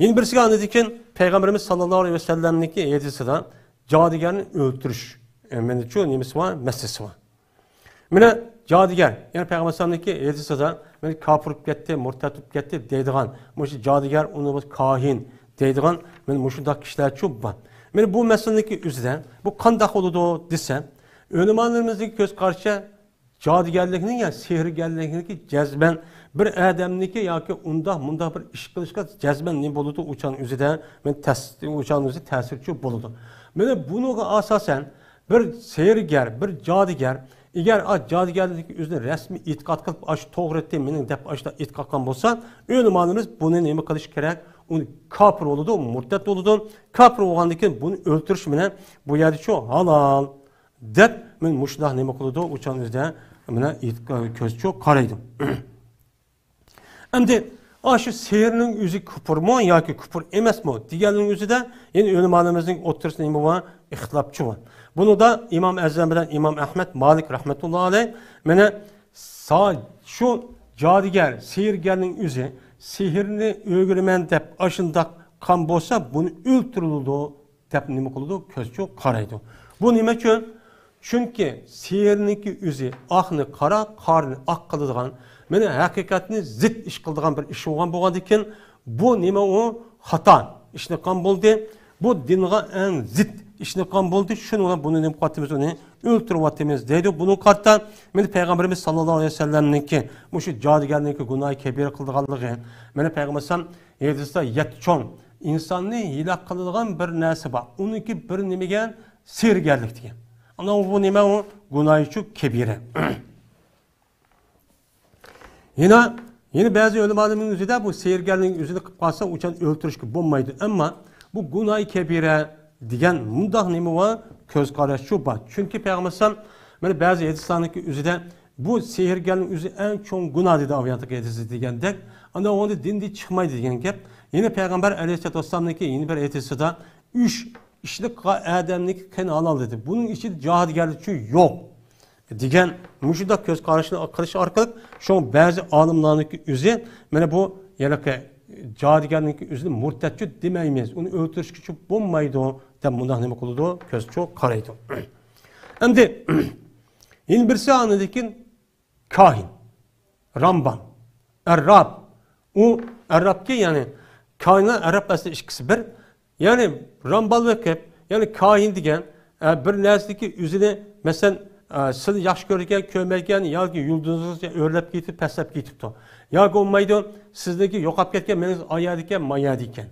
يەنە بىرسىگە ئاندىن كېيىن پەيغەمبىرىمىز ساللاللاھۇ ئەلەيھى ۋەسەللەمنىڭكى ھەدىسىدە جادۇگەرنى ئۆلتۈرۈش، ئە، مانا شۇ نېمىسى بار؟ مەسىلىسى بار. مانا جادۇگەر، يەنى پەيغەمبەر ئەلەيھىسسالامنىڭكى ھەدىسىدە، مانا كاپىر بولۇپ كەتتى، مۇرتەد بولۇپ كەتتى دەيدىغان، مۇشۇ جادۇگەر، ئۇنى بولسا كاھىن دەيدىغان، مانا مۇشۇنداق كىشىلەرچۇ بار. مانا بۇ مەسىلىنىڭكى ئۆزىدە بۇ قانداق بولىدۇ دېسە، ئۆلىمالىرىمىزنىڭ كۆز قارىشىچە جادۇگەرلىكنىڭ يا سېھىرگەرلىكنىڭكى جەزمەن بىر ئادەمنىڭكى ياكى ئۇنداق مۇنداق بىر ئىش قىلىشقا جەزمەن نېمە بولىدۇ؟ ئۇ چاغنىڭ ئۆزىدە مانا تەس-، ئۇ چاغنىڭ ئۆزى تەسىرچۇ بولىدۇ. مانا بۇنىڭغا ئاساسەن بىر سېھىرگەر، بىر جادۇگەر، ئەگەر ئا جادۇگەرلىكنى ئۆزىنى رەسمىي ئېتىقاد قىلىپ، ئاشۇ توغرا ئېيتتى، مېنىڭ دەپ ئاشۇنداق ئېتىقاد قىلغان بولسا، ئۆلىمالىرىمىز بۇنى نېمە قىلىش كېرەك؟ ئۇنى كاپىر بولىدۇ، مۇرتەد بولىدۇ. كاپىر بولغاندىن كېيىن بۇنى ئۆلتۈرۈش مانا بۇ يەردىچۇ ھالال دەپ، مانا مۇشۇنداق نېمە قىلىدۇ؟ ئۇ چاغنىڭ ئۆزىدە مانا ئېيتقا-، كۆزچۇ قارايدۇ. ئەمدى ئاشۇ سېھىرنىڭ ئۆزى كۇپۇرمۇ ياكى كۇپۇر ئەمەسمۇ دېگەننىڭ ئۆزىدە يەنە ئۆلىمالىرىمىزنىڭ ئوتتۇرىسىدا نېمە بار؟ ئىختىلاپچۇ بار. بۇنىڭدا ئىمام ئەزەم بىلەن ئىمام ئەھمەد، مالىك رەھمەتۇللا ئەلەيھ مانا سا-، شۇ جادۇگەر، سېھىرگەرنىڭ ئۆزى سېھىرنى ئۆگىنىمەن دەپ ئاشۇنداق قىلغان بولسا، بۇنى ئۆلتۈرۈلىدۇ دەپ نېمە قىلىدۇ؟ كۆزچۇ قارايدۇ. بۇ نېمە ئۈچۈن؟ چۈنكى سېھىرنىڭكى ئۆزى ئاقنى قارا، قارىنى ئاق قىلىدىغان، مانا ھەقىقەتنى زىت ئىش قىلىدىغان بىر ئىش بولغان بولغاندىكىن، بۇ نېمە ئۇ؟ خاتا ئىشنى قىلغان بولدى. بۇ دىنغا ئەڭ زىت ئىشنى قىلغان بولدى. شۇنىڭ بىلەن بۇنى نېمە قىلىۋاتىمىز؟ ئۇنى ئۆلتۈرۈۋاتىمىز دەيدۇ. بۇنىڭغا قارىتا مانا پەيغەمبىرىمىز ساللاللاھۇ ئەلەيھى ۋەسەللەمنىڭكى مۇشۇ جادۇگەرنىڭكى گۇناھى كەبىرە قىلىدىغانلىقى، مانا پەيغەمبەر ئەلەيھىسسالام ھەدىستە يەتتە چوڭ ئىنساننى ھىلاك قىلىدىغان بىر نەرسە بار. ئۇنىڭكى بىر نېمىگە؟ سېھىرگەرلىك دېگەن. ئانا بۇ نېمە ئۇ؟ گۇناھىچۇ كەبىرە. يەنە، يەنە بەزى ئۆلىمالىرىمىزنىڭ ئۆزىدە بۇ سېھىرگەرنىڭ ئۆزىنى قىلىپ قالسا، ئۇچان ئۆلتۈرۈشكە بولمايدۇ. ئەمما بۇ گۇناھى كەبىرە دېگەن مۇنداق نېمە بار؟ كۆز قاراشچۇ بار. چۈنكى پەيغەمبەر ئەلەيھىسسالام مانا بەزى ھەدىسلەرنىڭكى ئۆزىدە بۇ سېھىرگەرنىڭ ئۆزى ئەڭ چوڭ گۇناھ دېدى ئايەتتىكى ھەدىسى دېگەندەك. ئانا ئۇندا دىندىن چىقمايدۇ دېگەن گەپ. يەنە پەيغەمبەر ئەلەيھىسسالاتۇ ۋەسسالامنىڭكى يەنە بىر ھەدىسىدە ئۈچ ئىشنى قىلغان ئادەمنىڭكى قېنى ھالال دېدى. بۇنىڭ ئىچىدە جادۇگەرلىكچۇ يوق دېگەن مۇشۇنداق كۆز قاراشنى قىلىش ئارقىلىق شۇڭا بەزى ئالىملارنىڭكى ئۆزى مانا بۇ ھېلىقى جادۇگەرنىڭكى ئۆزىنى مۇرتەتچۇ دېمەيمىز، ئۇنى ئۆلتۈرۈشكىچۇ بولمايدۇ دەپ مۇنداق نېمە قىلىدۇ؟ كۆزچۇ قارايدۇ. ئەمدى يەنە بىرسى ئاندىن كېيىن كاھىن، رامبان، ئەرراپ. ئۇ ئەرراپكى، يەنى كاھىنلار ئەرراپ ئەسلى ئىككىسى بىر. يەنى رامبان ۋەكىپ، يەنى كاھىن دېگەن، ئە، بىر نەرسىدىكى ئۆزىنى، مەسىلەن، ئە، سىلى ياخشى كۆرىدىكەن، كۆرمەيدىكەن ياكى يۇلدۇزىغا ئۆرلەپ كېتىپ، پەسلەپ كېتىپتۇ. ياكى بولمايدۇ، سىزنىڭكى يوقاپ كەتكەن، مېنىڭ ئايەردىكەن، مايەردىكەن.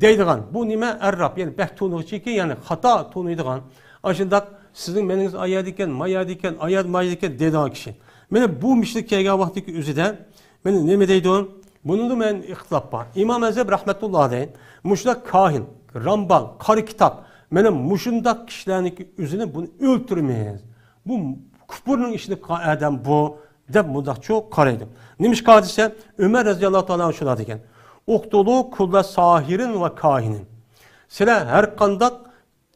دەيدىغان. بۇ نېمە؟ ئەرراپ، يەنى بەك تونۇغۇچىكى، يەنى خاتا تونۇيدىغان. ئاشۇنداق سىزنىڭ مېنىڭىز ئايەردىكەن، مايەردىكەن، ئايەر مايەردىكەن دەيدىغان كىشى. مانا بۇ مىشلىك كەلگەن ۋاقىتتىكى ئۆزىدە، مانا نېمە دەيدۇ؟ بۇنىڭدا مەن ئىختىلاپ بار. ئىمام ئەزەب رەھمەتۇللا ئەلەيھ مۇشۇنداق كاھىن، رامبال، قارا كىتاب، مانا مۇشۇنداق كىشىلەرنىڭكى ئۆزىنى بۇنى ئۆلتۈرىمىز. بۇ كۇپۇرنىڭ ئىشىنى قىلغان ئادەم بۇ. دەپ مۇنداقچۇ قارايدۇ. نېمىشقا دېسە، ئۆمەر رەزىياللاھۇ تائالا ئەنھۇ شۇنداق دېگەن، «ئۇقتۇلۇ كۇللە ساھىرىن ۋە كاھىنىن.» سىلەر ھەر قانداق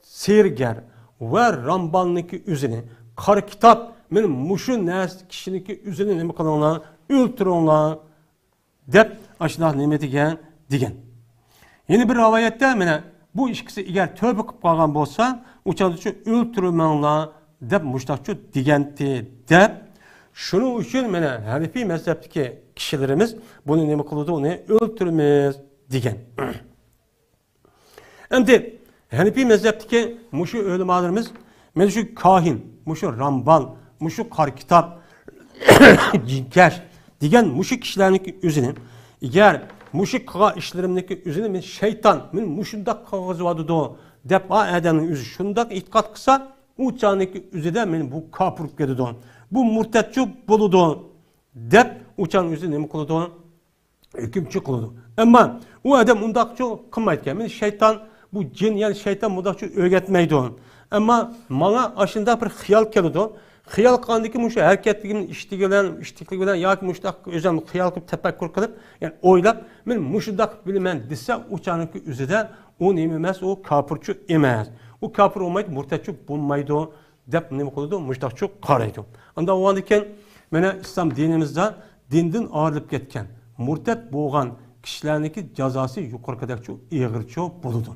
سېھىرگەر ۋە رامبالنىڭكى ئۆزىنى، قارا كىتاب، مانا مۇشۇ نەرسە كىشىنىڭكى ئۆزىنى نېمە قىلىڭلار، ئۆلتۈرۈڭلار. دەپ ئاشۇنداق نېمە دېگەن، دېگەن. يەنە بىر رىۋايەتتە مانا بۇ ئىككىسى ئەگەر تۆبە قىلىپ قالغان بولسا، ئۇ چاغدىچۇ ئۆلتۈرمەڭلار دەپ مۇشتاقچۇ دېگەنتى دەپ، شۇنىڭ ئۈچۈن مانا ھەنىفىي مەزھەپتىكى كىشىلىرىمىز بۇنى نېمە قىلىدۇ؟ ئۇنى ئۆلتۈرىمىز دېگەن. ئەمدى ھەنىپىي مەزھەپتىكى مۇشۇ ئۆلىمالىرىمىز مانا شۇ كاھىن، مۇشۇ رامبال، مۇشۇ قارا كىتاب، جىنكەش دېگەن مۇشۇ كىشىلەرنىڭكى ئۆزىنى، ئەگەر مۇشۇ قىلغان ئىشلىرىمنىڭكى ئۆزىنى مەن شەيتان، مەن مۇشۇنداق قىلغۇزۇۋاتىدۇ دەپ، ئا ئادەمنىڭ ئۆزى شۇنداق ئېتىقاد قىلسا، ئۇ چاغنىڭكى ئۆزىدە مەن بۇ كاپىر بولۇپ كېتىدۇ، بۇ مۇرتەتچۇ بولىدۇ دەپ، ئۇ چاغنىڭ ئۆزى نېمە قىلىدۇ؟ ھۆكۈم چىقىرىدۇ. ئەمما ئۇ ئادەم ئۇنداقچۇ قىلمايدىكەن. مېنى شەيتان، بۇ جىن، يەنى شەيتان مۇنداقچۇ ئۆگەتمەيدۇ. ئەمما ماڭا ئاشۇنداق بىر خىيال كېلىدۇ. خىيال قىلغاندىكىن مۇشۇ ھەرىكەتلىكىم ئىشتىكى بىلەن، ئىشتىكلىك بىلەن ياكى مۇشۇنداق ئۆزۈم خىيال قىلىپ، تەپەككۇر قىلىپ، يەنى ئويلاپ، مەن مۇشۇنداق بىلىمەن دېسە، ئۇ چاغنىڭكى ئۆزىدە ئۇ نېمە ئەمەس، ئۇ كاپىرچۇ ئەمەس. ئۇ كاپىر بولمايدۇ، مۇرتەتچۇ بولمايدۇ. دەپ نېمە قىلىدۇ؟ مۇشتاقچۇ قارايدۇ. ئاندا بولغاندىكىن، مانا ئىسلام دىنىمىزدا دىندىن ئايرىلىپ كەتكەن، مۇرتەت بولغان كىشىلەرنىڭكى جازاسى يۇقىرىقىدەكچۇ ئېغىرچۇ بولىدۇ.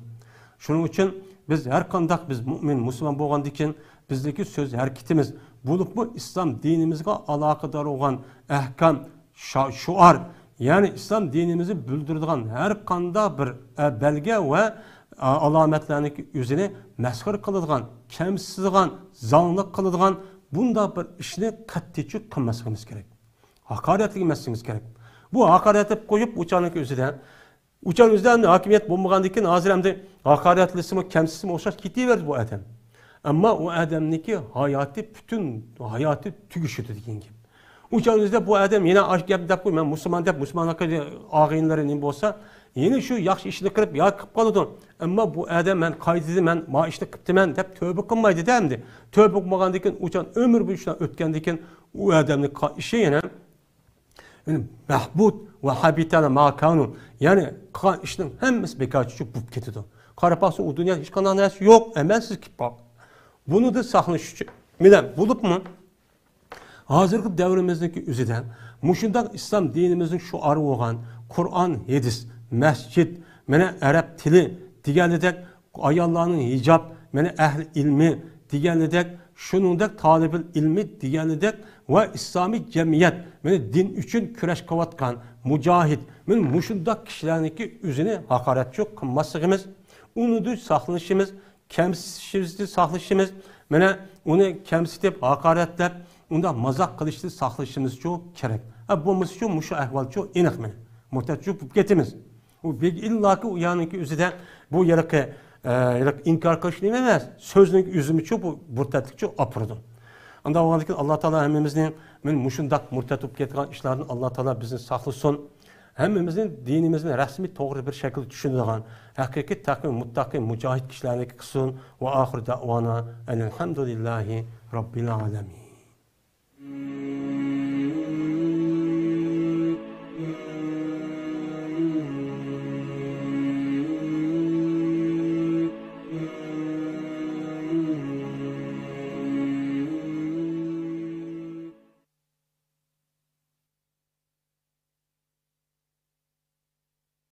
شۇنىڭ ئۈچۈن بىز ھەر قانداق بىز مۇئمىن، مۇسۇلمان بولغاندىكىن، بىزدىكى سۆز ھەرىكىتىمىز، بولۇپمۇ ئىسلام دىنىمىزغا ئالاقىدار بولغان ئەھكام، شا-، شوئار، يەنى ئىسلام دىنىمىزنى بىلدۈرىدىغان ھەر قانداق بىر، ئە، بەلگە ۋە، ئە، ئالامەتلەرنىڭكى ئۆزىنى مەسخىرە قىلىدىغان، كەمسىتىدىغان، زاڭلىق قىلىدىغان بۇنداق بىر ئىشنى قەتئىيچە قىلماسلىقىمىز كېرەك. ھاقارەتلىمەسلىكىمىز كېرەك. بۇ ھاقارەتلەپ قويۇپ، ئۇ چاغنىڭكى ئۆزىدە ئۇ چاغ ئۆزىدە ئەمدى ھاكىمىيەت بولمىغاندىكىن، ھازىر ئەمدى ھاقارەتلىسىمۇ، كەمسىتسىمۇ ئوخشاش كېتىۋەردى بۇ ئادەم. ئەمما ئۇ ئادەمنىڭكى ھاياتى، پۈتۈن ھاياتى تۈگىشىدۇ دېگەن گەپ. ئۇ چاغ ئۆزىدە بۇ ئادەم يەنە ئاش گەپ دەپ قوي، مەن مۇسۇلمان دەپ، مۇسۇلمانلارغا ئاغىنىلىرى نېمە بولسا، يەنە شۇ ياخشى ئىشنى قىلىپ يا قىلىپ قالىدۇ. ئەمما بۇ ئادەم مەن قايتىدىن مەن ما ئىشنى قىپتىمەن دەپ تۆبە قىلمايدىدا ئەمدى. تۆبە قىلمىغاندىكىن، ئۇ چاغ ئۆمۈر بويى شۇنداق ئۆتكەندىكىن، ئۇ ئادەمنىڭ قا-، ئىشى يەنە يەنى مەھبۇت ۋە ھەبىتە ما كانۇ. يەنى قىلغان ئىشنىڭ ھەممىسى بىكار چۈشۈپ بولۇپ كېتىدۇ. قاراپ باقسا، ئۇ دۇنيادا ھېچقانداق نەرسە يوق، ئەمەلسىز كېتىپ قالغان. بۇنىڭدىن ساقلىنىش ئۈچۈن، مانا بولۇپمۇ ھازىرقى دەۋرىمىزنىڭكى ئۆزىدە مۇشۇنداق ئىسلام دىنىمىزنىڭ شوئارى بولغان قۇرئان، ھەدىس، مەسچىت، مانا ئەرەب تىلى دېگەنلىدەك، ئاياللارنىڭ ھىجاب، مانا ئەھلى ئىلمى دېگەنلىدەك، شۇنىڭدەك تالىبىل ئىلمى دېگەنلىدەك ۋە ئىسلامىي جەمئىيەت، مانا دىن ئۈچۈن كۈرەش قىلىۋاتقان مۇجاھىد، مانا مۇشۇنداق كىشىلەرنىڭكى ئۆزىنى ھاقارەتچۇ قىلماسلىقىمىز، ئۇنىڭدىن ساقلىنىشىمىز، كەمسىتىشىمىزدىن ساقلىنىشىمىز، مانا ئۇنى كەمسىتىپ، ھاقارەتلەپ، ئۇنداق مازاق قىلىشتىن ساقلىنىشىمىزچۇ كېرەك. ھە، بولمىسىچۇ مۇشۇ ئەھۋالچۇ ئېنىق مانا. مۇرتەتچۇ بولۇپ كېتىمىز. ئۇ بىگ-، ئىللاكى ئۇ يەرنىڭكى ئۆزىدە بۇ ھېلىقى، ئە، ھېلىقى ئىنكار قىلىش نېمە ئەمەس، سۆزنىڭ ئۆزىمۇچۇ بۇ مۇرتەتلىكچۇ ئاپىرىدۇ. ئانداق بولغاندىكىن، ئاللا تائالا ھەممىمىزنى مانا مۇشۇنداق مۇرتەت بولۇپ كېتىدىغان ئىشلاردىن ئاللا تائالا بىزنى ساقلىسۇن. ھەممىمىزنى دىنىمىزنى رەسمىي توغرا بىر شەكىلدە چۈشىنىدىغان، ھەقىقىي تەقۋى مۇتتەقى مۇجاھىد كىشىلەرنىڭكى قىلسۇن. ۋە ئاخىر دەۋانا ئەنىلھەمدۇلىللاھى رەببىل ئالەمىن.